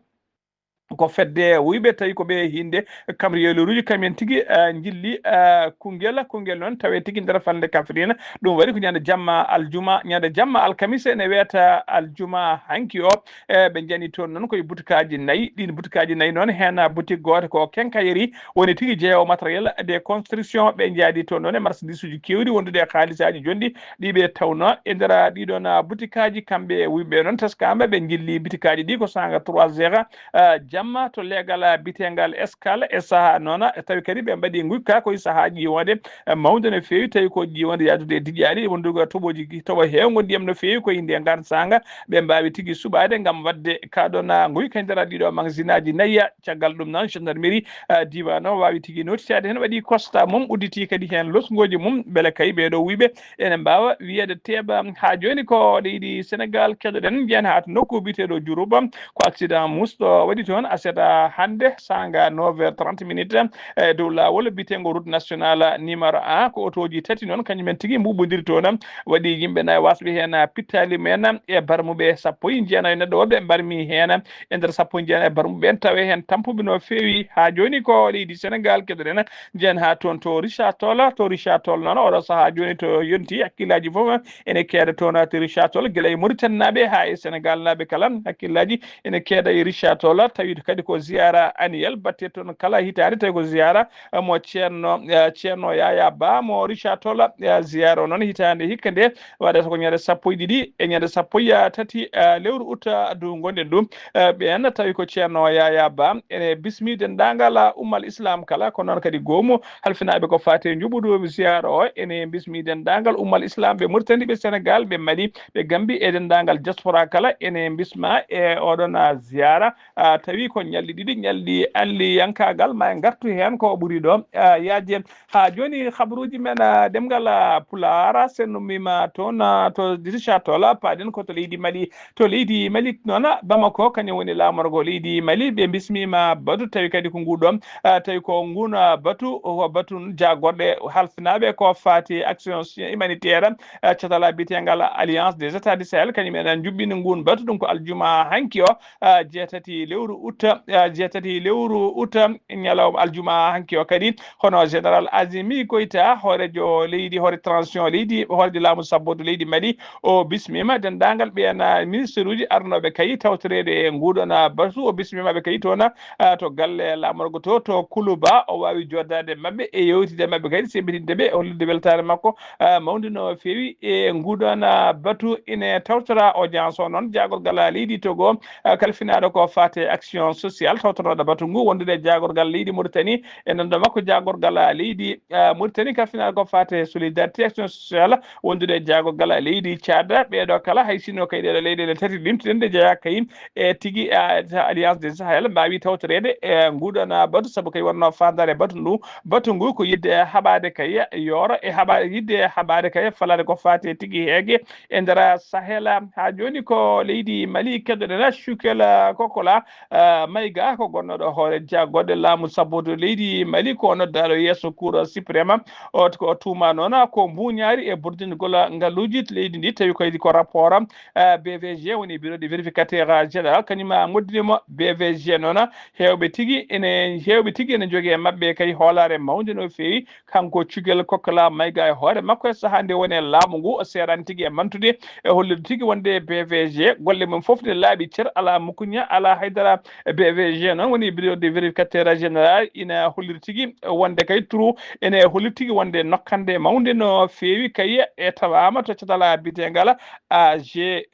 ko fedde wuyɓe, tawi ko ɓe hinnde kamriyeeluuji, kamen tigi, ah, njilli, ah, Koungheul, Koungheul noon tawi tigi nder falnde Kafrine. Ɗum waɗi ko ñande jamma aljuma, ñande jamma alkamis ene weeta aljuma hanki o. E ɓe njani toon noon koye butikaaji nayi. Ɗiin butikaaji nayi noon, heen butik gooto ko quincaillerie, woni tigi jeewo matériel de construction. Ɓe njaadi toon noon e marchandisuuji keewɗi wondude e haalisaaji jonɗi ɗi ɓe tawno e nder ɗiɗon butikaaji. Kamɓe wuyɓe noon, teskaama ɓe njilli butikaaji ɗi ko saanga trois heures, ah, jamma to leegal, ah, bitengal Escale. E sahaa noon, e tawi kadi ɓe mbaɗi nguyka koye sahaa ƴiiwonde, eh, mawnde no feewi, tawi ko ƴiiwonde yaadude e diƴƴaali, wondude toɓoji, toɓo heewngo ndiyam no feewi, ko e nde ngaan saanga ɓe mbaawi tigi suɓaade ngam waɗde kaɗon, ah, nguyka e nder ɗiɗo magasinaaji nayi. Caggal ɗum noon, gendarmerie, ah, diiwaan o waawi tigi nootitaade heen, waɗi constat mum, udditi kadi heen losngooji mum, mbele kay ɓee ɗoo wuyɓe ene mbaawa wiyeede teeɓa. Haa jooni ko leydi Senegaal keɗoɗen, njiyen haa to nokku biyeteeɗo Diourouba, ko accident musɗo waɗi toon aset hannde, saanga neuf heures trente minutes, e dow laawol biyeteengo route nationale numéro un. Ko otooji tati noon, kañum en tigi mbuuɓondiri toon, waɗi yimɓe nayi wasɓe heen pittaali mum en e barmuɓe sappo e jeenayo neɗɗo woɓɓe mbarmi heen. E nder sappo e jeenayo barmuɓe ɓeen, tawi heen tampuɓe no feewi. Haa jooni ko leydi Senegaal keɗoɗen, njiyen haa toon to Richard Toll. To Richard Toll noon, oɗo sahaa jooni to yonti, hakkillaaji fof ene keeda toon to Richard Toll, gila e Mauritanie naaɓe haa e Senegaal naaɓe kala, hakkillaaji ene keeda e Richard Toll, tawi kadi ko ziyaara annuel batte toon kala hitaande, tawi ko ziyaara, eh, mo Ceerno, eh, Ceerno Yaya Ba mo Richard Toll. Eh, ziyaara o noon hitaande hikka nde waɗata ko ñande sappo e ɗiɗi e ñande sappo e tati, eh, lewru août, eh, ndu ngonɗen ɗum. Eh, ɓeen tawi ko Ceerno Yaya Ba ene bismi denndaangal, eh, ummal Islam kala, ko noon kadi goomu halfinaaɓe ko faati e njuɓɓudu ziyaara o. Ene bismi denndaangal ummal Islam, ɓe Mauritanie, ɓe Senegaal, ɓe Mali, ɓe Gambie e denndaangal diaspora kala ene bisma e oɗon, ah, ziyaara. Ah, tawi ko ñalɗi ɗiɗi, ñalɗi alliyankaagal, ma en ngartu heen ko ɓuri ɗo, ah, yaajde. Haa jooni, habaruuji men, ah, ɗemngal, ah, Pulaar, sen ummiima toon, ah, to Richard Toll, paaɗen ko to leydi Mali. To leydi Mali noon, Bamako, kañum woni laamorgo leydi Mali, ɓe bismiima batu, tawi kadi ko nguɗo, ah, tawi ko ngun, ah, batu, ko batu jaagorɗe halfinaaɓe ko faati action humanitaire, ah, catal biyeteengal Alliance des États du Sahel, kañum en njuɓɓini ngun batu, ɗum ko aljuma hanki o, ah, jeetati lewru août, ah, jeetati lewru août, ñalawma aljuma hanki o kadi. Hono Général Azimi Goïta, hooreejo leydi, hoore transition leydi, hooreejo laamu sabboodu leydi Mali, o bismiima denndaangal ɓeen, ah, ministre uji arnooɓe kay tawtoreede e nguɗon, ah, batu. O bismiima ɓe kay toon, ah, to galle laamorgo to, to Kuluba. O waawi jooɗdaade maɓɓe e yewtide maɓɓe kadi, sembitinde ɓe, e hollirde weltaare makko, ah, mawnde no feewi e nguɗon, ah, batu. Ine tawtora audience o noon jaagorgal leydi Togo, ah, kalfinaaɗo ko faate action action sociale tawtonooɗo batu ngu wondude e jaagorgal leydi Mauritanie, e nonɗo makko jaagorgal leydi, eh, Mauritanie ka final ko fate solidarité action sociale wondude e jaagorgal leydi Tchad. Ɓeeɗo kala hay sinno kay ɗeɗo leyɗele tati limtuɗen ɗe jeeya kay e tigi, eh, ta Alliance des Sahel mbaawi tawtoreede e nguɗon batu, sabu kay wonno faandaare batu ndu, batu ngu ko yidde haɓaade kay yooro e haɓa-, yidde haɓaade kay falaade ko fate tigi heege e nder Sahel. Haa jooni ko leydi Mali keddoɗen Cukel Kokola, eh, Mayga ko gonnooɗo hoore jaggoɗe laamu sabboodu leydi Mali ko noddaɗo yeeso Cour suprême. O ko tuuma noon ko mbuñaari e burdingol ngalluuji leydi ndi, tawi kaydi ko rapport, eh, B V G woni bureau de vérificateur général, kañum a ngoddinimo. B V G noon heewɓe tigi ene, heewɓe tigi ene njogii e maɓɓe kay hoolaare mawnde no feewi. Kanko Cugel Kokkola Mayga e hoore makko e sahaa nde woni e laamu ngu, o seeraani tigi e mantude e hollude tigi wonde B V G golle mum fof ne laaɓi cer, alaa mukuña, alaa haydara. B V G noon woni bureau de vérificateur général ina holliri tigi wonde kay turu ene holliri tigi wonde nokkande mawnde no feewi kay e tawaama to catal biyeteengal A G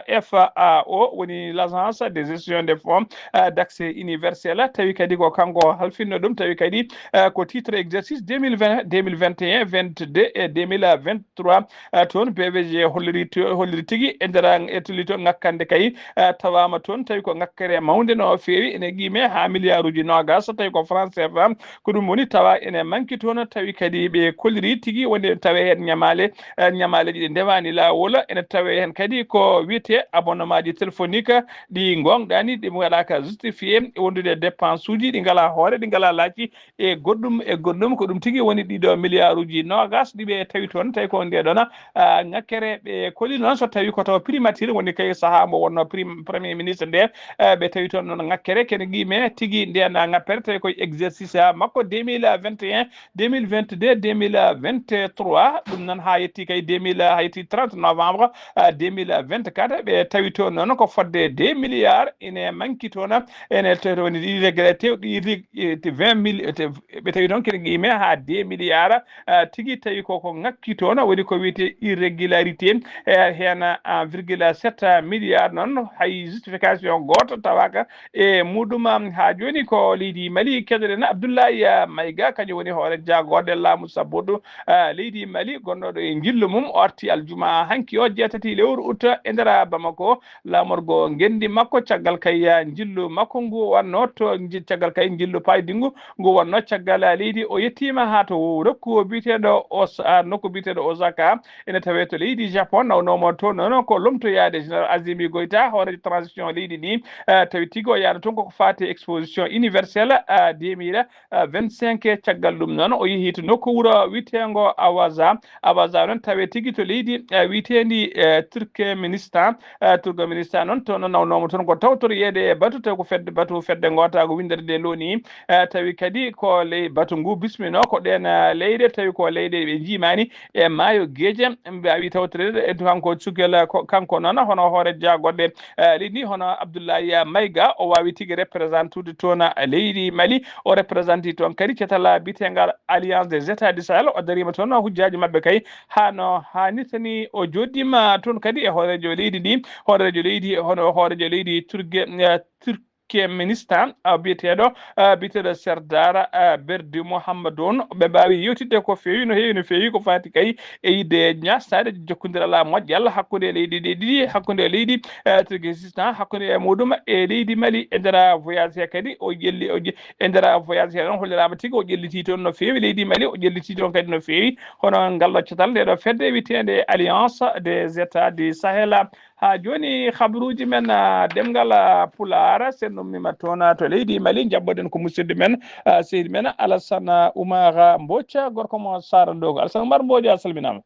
F A O, woni l'agence de gestion des fonds, euh, d'accès universel. Tawi kadi ko kanko halfinno ɗum, tawi kadi, euh, ko titre exercice deux mille vingt, deux mille vingt et un, vingt-deux et deux mille vingt-trois, euh, toon B V G holliri to, holliri tigi e nder e tolni toon ŋakkande kay, euh, tawaama toon, tawi ko ŋakkere mawnde no feewi, ene qiime haa miliyaaruuji noogas, tawi ko franc C F A, ko ɗum woni tawa ene manki toon, tawi kadi ɓe kolliri tigi wonde tawe heen ñamaale, eh, ñamaaleeji ɗi ndewaani laawol, ene tawe heen kadi ko wiyetee abonnement ji téléphonique ɗi ngoongɗaani, ɗi waɗaaka justifié, wondude e dépense uji ɗi ngalaa hoore, ɗi ngalaa laaci e goɗɗum e goɗɗum. Ko ɗum tigi woni ɗiɗo miliyaaruuji noogas ɗi ɓe tawi toon, tawi ko ndee ɗoon, ah, ŋakkere ɓe kolli noon, so tawi ko to primature woni kay sahaa mo wonno prim-, premier ministre nde, eh, ɓe tawi toon noon ŋakkere kene qiime tigi ndeen ŋappere, tawi koye exercice, ah, makko deux mille vingt et un, deux mille vingt-deux, deux mille vingt-trois, ɗum noon haa yetti kay deux mille, haa yetti trente novembre, ah, deux mille vingt-quatre, ɓe tawi toon noon ko fodde deux milliards ine manki toon, ene to-, to woni irrégularité, irré-, te vingt mille, te, ɓe tawi toon kene qiime haa deux milliards, ah, tigi tawi ko, ko ŋakki toon, woni ko wiyetee irrégularité, eh, heen, ah, virgule sept milliards noon, hay justification gooto tawaaka e muɗum. Haa jooni ko leydi Mali keɗoɗen Abdoulaye, ah, Mayga, kañum woni hoore jagorɗe laamu sabboodu, ah, leydi Mali, gonnooɗo e njillu mum, o arti aljuma hanki o jeetati lewru ut e nder Bamako, laamorgo ngenndi makko, caggal kay, ah, njillu makko ngu wonno to nji-, caggal kay njillu paydingu ngu wonno caggal, ah, leydi o yettiima haa to nokku biyeteeɗo Os-, ah, nokku biyeteeɗo Osaka, ene tawee to leydi Japon, nawnoomo toon noon ko lomtoyaade Général Azimi Goïta, hooreejo transition leydi ndi, eh, tawi tigi o yahno toon koko faati exposition universelle, eh, deux mille vingt-cinq. Caggal ɗum noon, o yehi to nokku wuro wiyeteengo Awaza. Awaza noon tawee tigi to leydi, eh, wiyeteendi, eh, Turkmenistan. Eh, Turkmenistan noon, toon nawnoomo toon ko tawtoreede e batu, tawi ko fedde, batu fedde ngootaago winndere nde loni. Eh, tawi kadi ko ley batu ngu bismino ko ɗeen, eh, leyɗe, tawi ko leyɗe ɓe njiimaani e maayo geeje, mbaawi tawtoreede e kanko Cugel, ko kanko noon hono hoore jagorɗe, eh, leydi ndi, hono Abdoulaye Mayga, o waawi tigi représentude toon leydi Mali, o représenté toon kadi catal biyeteengal Alliance des États du Sahel, o dariima toon hujjaaji maɓɓe kay haa no haanirta ni, o jooɗiima toon kadi e hooreejo leydi ndi, hooreejo leydi, hono hooreejo leydi Turge-, eh, Turk-, Turkmenistan, ah, biyeteeɗo, ah, biyeteeɗo Serdar, ah, Berdi Mohammadou on. Ɓe mbaawi yewtidde ko feewi, no heewi, no feewi, ko faati kay e yiɗde ñaastaade jokkondiral moƴƴal hakkunde leydi ɗe ɗiɗi, hakkunde leydi, eh, Turkmenistan, hakkunde e muɗum e leydi Mali e nder voyage he kadi o ƴelli, o ƴe-, e nder voyage he noon holliraama tigi o ƴellitii toon no feewi leydi Mali, o ƴellitii toon kadi no feewi hono ngal ɗo catal nde ɗo fedde wiyeteende Alliance des États du Sahel. Haa jooni, habruuji men, ah, ɗemngal, ah, Pulaar, so en ummiima toon, ah, to leydi Mali, njaɓɓoɗen ko musidɗo men, ah, sehil men, Alassane Oumar Mbodj, gorko mo Saara Ndongo. Alassane Oumar Mbodj, a salminaama.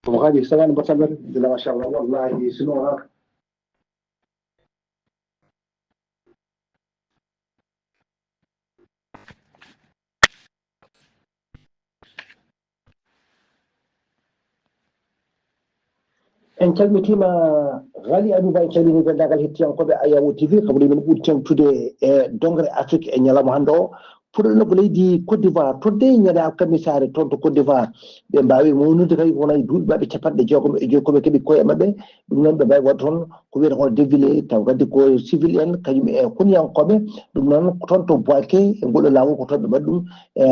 Ko haali sagan mbaɗa tampere, machallah, wallahi, sino ha. En calmitiima, Ghali Abouba, en calminii denndaangal hettiyankooɓe Ayawo T V, kabaruuji men ɓuri teeŋtude e doŋre Afrik e ñalawma hannde o. puɗɗoɗen ko leydi Côte d'Ivoire, todde ñande alkamisaare toon to Côte d'Ivoire. Ɓe mbaawi mawnude kadi wona e duuɓi maɓɓe capanɗe jeegom e joyi ko ɓe keɓi koye maɓɓe. Ɗum noon ɓe mbaawi waɗde toon ko wiyata ko défilé, taw kadi ko civil en, kañum e koniyankooɓe. Ɗum noon toon to Boaké, e ngol laawol ko toon ɓe mbaɗi ɗum, e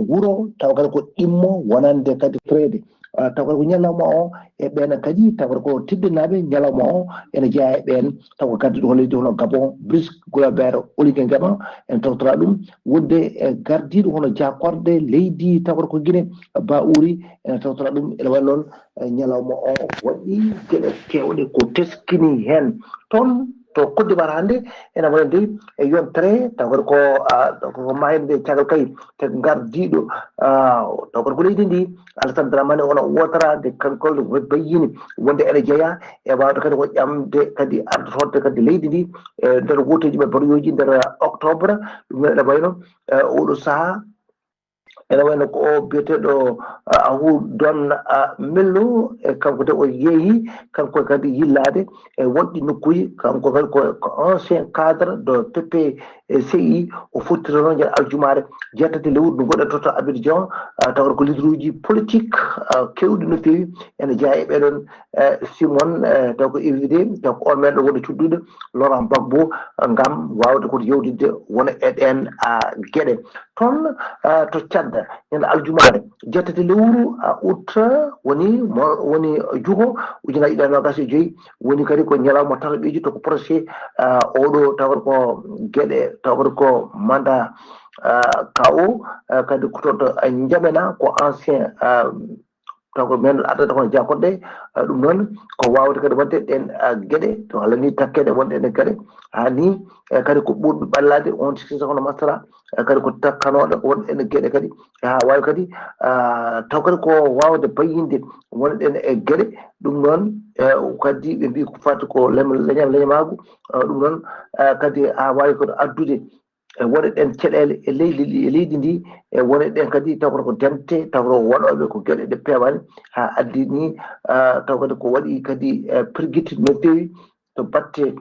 wuro, taw kadi ko ɗimmo wonande kadi reede. Ah, taw kadi ko ñalawma o e ɓeen kadi, taw kadi ko teddinaaɓe ñalawma o ene jeyaa e ɓeen, taw ko gardiiɗo hono leydi hono Gabon, Brice Gilbert Oligui Nguema, en tawtoraa ɗum. Wonde e gardiiɗo hono jaakorɗe leydi, taw kadi ko Guinée, Baouri, en tawtoraa ɗum. Ene wayi noon, eh, ñalawma o waɗi geɗe keewɗe ko teskini heen. Toon to Côte d'Ivoire hannde, ene waɗa nde e yontere, taw kadi ko, ah, ko maayde nde caggal kay, te gardiiɗo, ah, taw kadi ko leydi ndi, Alassane Dramane Ouattara, nde kanko bayyini wonde ene jeyaa e waawde kadi ko ƴamde kadi ardotoonde kadi leydi ndi, e nder wooteeji mabɓe baroyooji nder octobre. Ɗum noon ene wayno, eh, oɗo sahaa, ene wayno ko o biyeteeɗo, ah, Ahou Don, ah, Mello, e kanko de o yeehi, kanko kadi yillaade e woɗɗi nokkuuji, kanko kadi ko, ko ancien cadre de P P C I, o fottitono ñande aljumaare jeetati lewru ndu ngonɗen to, to Abidjan, ah, tawa ko leaderuuji politique, ah, keewɗi no feewi ene jeyaa e ɓeɗon, eh, Simon, eh, taw ko invité, taw ko on men ɗo woni cuddude Laurent Gbagbo, ah, ngam waawde ko yewtidde wona e ɗeen, ah, geɗe. Toon, ah, to Tchad, ñande aljumaare jeetati lewru, ah, août, woni mo, woni juho ujunaaji ɗiɗi e noogaas e joyi, woni kadi ko ñalawma tataɓeeji to ko procès, ah, oɗo taw ko geɗe, taw ko mandat, ah, K O, ah, kadi ko to, to N'Djamena, ko ancien, ah, taw ko men addata kono jaakoɗe, ah, ɗum noon ko waawde kadi wonde ɗeen, ah, geɗe, to Allah ni takkeede wonde ɗeen geɗe, haa ni, eh, kadi ko ɓurɓe ɓallaade on sikki hono masara, eh, kadi ko takkanooɗo wonde ɗeen geɗe kadi, haa waawi kadi, ah, taw kadi ko waawde bayyinde wonde ɗeen e geɗe, ɗum noon, eh, kadi ɓe mbii ko fati ko leñam, leñamaagu, ah, ɗum noon, ah, kadi haa waawi kadi addude e wone ɗen caɗeele e leydi ndi, e leydi ndi, e wone ɗen kadi taw ko dente, taw ko waɗooɓe ko geɗe ɗe peewaani haa addi ni, ah, taw kadi ko waɗi kadi, eh, pergitte no feewi to batte,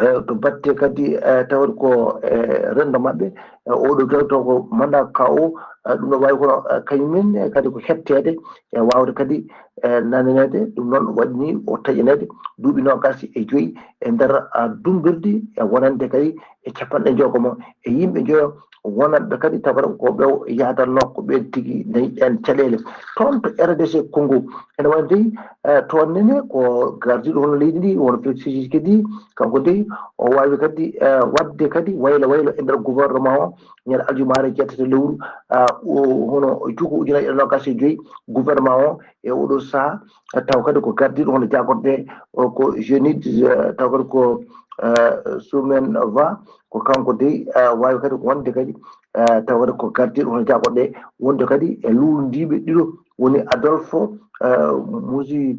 eh, to batte kadi, eh, tawde ko, eh, renndo maɓɓe, eh, oɗo taw, taw ko mandat K O, eh, ɗum no waawi kono, eh, kañum en, eh, kadi ko hetteede e waawde kadi, eh, nananeede. Ɗum noon waɗi ni o taƴaneede duuɓi noogaas e joyi e nder, ah, dummbirdi e wonande kadi e capanɗe njogomo e yimɓe njoyo wonanɓe kadi tawata ko ɓe yaadanno ko ɓeen tigi dañi ɗeen caɗeele. Toon to R D C Congo, ene waɗi dey, eh, toon nene ko gardiiɗo hono leydi ndi, won Félix Tshisekedi, kanko dey o waawi kadi, eh, waɗde kadi waylo waylo e nder gouvernement o, ñande aljumaare jeetati lewru, ah, o, hono juko ujunaaji e noogaas e joyi, gouvernement o e oɗo sahaa, taw kadi ko gardiiɗo hono jaakorɗe o ko Jeunid, eh, taw kadi ko, eh, Sumen Va, ko kanko dey, eh, waawi kadi ko wonde kadi, eh, taw kadi ko gardiiɗo hono jaakorɗe wonde kadi e luulndiiɓe ɗiɗo woni Adolfo, eh, Musi,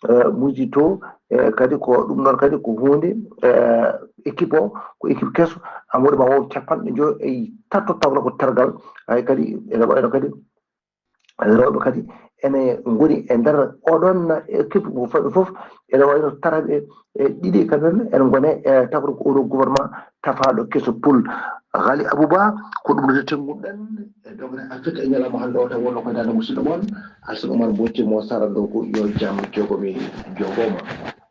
eh, Muzito, eh, kadi ko ɗum noon kadi ko huunde, eh, équipe o, ko équipe keso, Amadou Ma won capanɗe njoyo e tato tawno ko tergal, hay kadi ene wayno kadi rewɓe kadi ene ngoni e nder oɗon équipe mo fawɓe fof, ene wayno taraɓe, e ɗiɗi quand même ene ngone e tawde ko oɗo gouvernement tafaɗo keso pul. Ghali Abouba, ko ɗum rete muɗen e dogre Afrique e ñalawma hannde o taw wonno ko daande musidɗo mon Alsan Oumar Mbodj mo Sara Dogo, yo jam jogomi jogoma.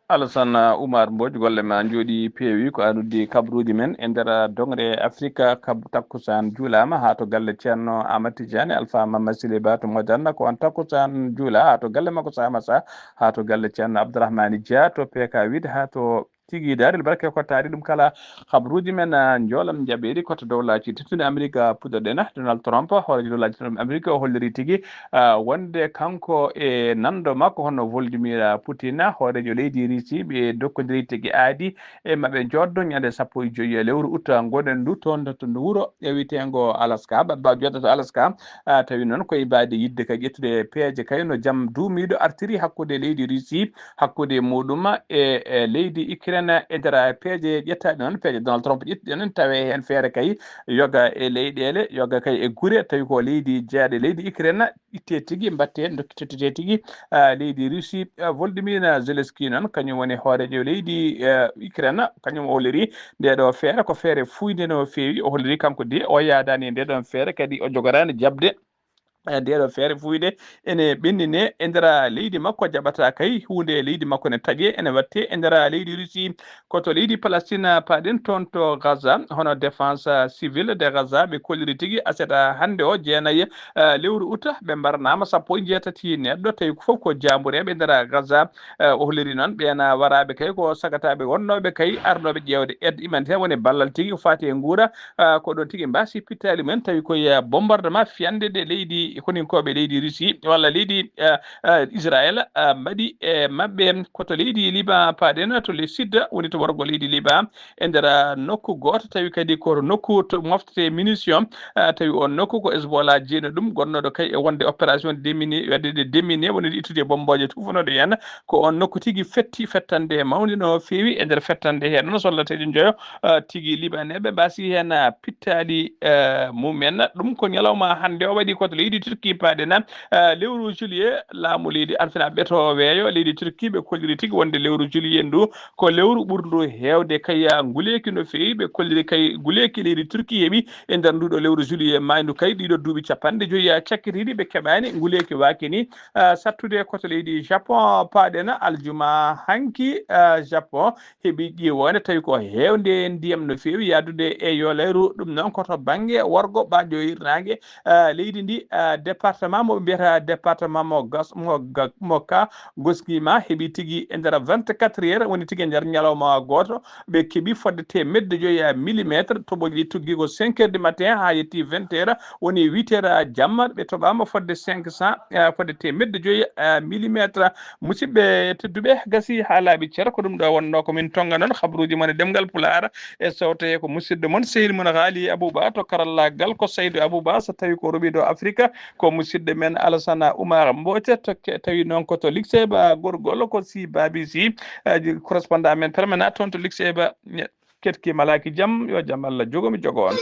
Alassane Oumar Mbodj, golle ma njooɗi peewi. Ko an uddi kabaruuji men e nder dongre Afrika. Kab-, takkusaan juulaama haa to galle Ceerno Amat Tijaani, Alfa Mamma Sile Ba to Mojanna. Ko on takkusaan juula haa to galle makko Samasa, haa to galle Ceerno Abdourahmani Dia to P K huit, haa to tigi Daarel Barke ko taari ɗum kala. Kabaruuji men, ah, njoolam njaɓeeri ko to dowlaaji tedduɗi Amerik, ah, puɗɗoɗen. Donald Trump, hooreejo dowlaaji tedduɗi Amerik, o holliri tigi, ah, wonde kanko e nanndo makko hono Volodymyr Putin, hooreejo leydi Russie, ɓe dokkondiri tigi aadi e maɓɓe njooɗdo ñande sappo e joyi lewru ut ngonɗen ndu toon to, to ndu wuro e wiyeteengo Alaska. Ɓaɓɓe jooɗata to Alaska, ah, tawi noon ko ibaade yiɗde kay ƴettude peeje kay no jam duumiiɗo artiri hakkunde leydi Russie, hakkunde muɗum e, e leydi Ukraine. Ene e nder peeje ƴettaaɗe noon, peeje Donald Trump ƴetti ɗe noon, tawe heen feere kay yoga e leyɗeele, yoga kay e gure, tawi ko leydi jeyaaɗo e leydi Ukraine, itte tigi, mbatte, dokkitete tigi, ah, leydi Russie, ah, Volodymyr Zelensky noon, kañum woni hooreejo leydi, eh, Ukraine, kañum o holliri nde ɗo feere ko feere fuuyde no feewi. O holliri kanko de o yaadaani e nde ɗon feere, kadi o jogoraani jaɓde, eh, nde ɗo feere fuuyde ene ɓennine e nder leydi makko, jaɓata kay huunde e leydi makko ne taƴe, ene watte e nder leydi Russie. Ko to leydi Palestine paaɗen, toon to Gaza, hono Défense Civile de Gaza, ɓe kolliri tigi aset hannde o, jeenayi, eh, lewru uta, ɓe mbarnaama sappo e njeetati neɗɗo, tawi ko fof ko jaambureeɓe nder Gaza. Eh, o holliri noon, ɓeen waraaɓe kay ko sagataaɓe wonnooɓe kay arnooɓe ƴeewde aide humanitaire, woni ballal tigi ko faati e nguura. Eh, ko ɗoon tigi mbaasi pittaali mumen, tawi ko e bombardement fiyande de leydi koninkooɓe leydi Russie walla leydi, eh, eh, Israël, eh, mbaɗi e maɓɓe. Ko to leydi Liban paaɗen, to le sud, woni to worgo leydi Liban, e nder, ah, nokku gooto, tawi kadi ko nokku to moftete munition, ah, tawi on nokku ko Hezbollah jeeyno ɗum, gonnooɗo kay e wonde opération déminé, waɗde déminé, woni ittude bombooje tufanooɗe heen. Ko on nokku tigi fetti fettande mawnde no feewi. E nder fettande heen noon, solla tati njoyo, ah, tigi Libaneeɓe mbaasi heen, ah, pittaali, eh, mumen. Ɗum ko ñalawma hannde o waɗi ko to leydi Turquie paaɗen, ah, lewru juillet, laamu leydi Arfina ɓeto weeyo leydi Turquie, ɓe kolliri tigi wonde lewru juillet ndu ko lewru ɓurndu heewde kay nguleeki no feewi. Ɓe kolliri kay nguleeki leydi Turquie heɓi e nder nduɗo lewru juillet maayndu kay ɗiɗo duuɓi capanɗe joyi cakkitiiɗi ɓe keɓaani nguleeki waaki ni, ah, sattude ko to leydi Japon paaɗen aljuma hanki, ah, Japon heɓi ƴiwoonde tawi ko heewde ndiyam no feewi yaadude e yoolayru. Ɗum noon ko to bannge worgo ɓaajo hirnaange, ah, leydi ndi, ah, département mo ɓe mbiyata département mo gas-, mo ga-, mo ka goskiima heɓi tigi e nder vingt-quatre heures, woni tigi e nder ñalawma gooto, ɓe keɓi fodde teemedde joyi millimétre. Toɓoji tuggi ko cinq heures du matin haa yetti vingt heures, woni huit heures jamma, ɓe toɓaama fodde cinq cents, ah, fodde teemedde joyi, ah, millimétre. Musidɓe tedduɓe, gasi haa laaɓi cer, ko ɗum ɗo wonnoo ko min tonnga noon, habruuji mon e ɗemngal Pulaar, e sewte ko musidɗo mon, sehil mon Haali Abouba to karallaagal, ko Saydu Abouba, so tawi ko ruɓiiɗo Afrika, ko musidɗo men Alasana Oumar Mboote, to ke-, tawi noon ko to Likseba Gorgol, ko si Babi Si, eh, correspondant men permanent toon to Likseba, ketki malaaki jam, yo jam Allah jogo mi jogo on.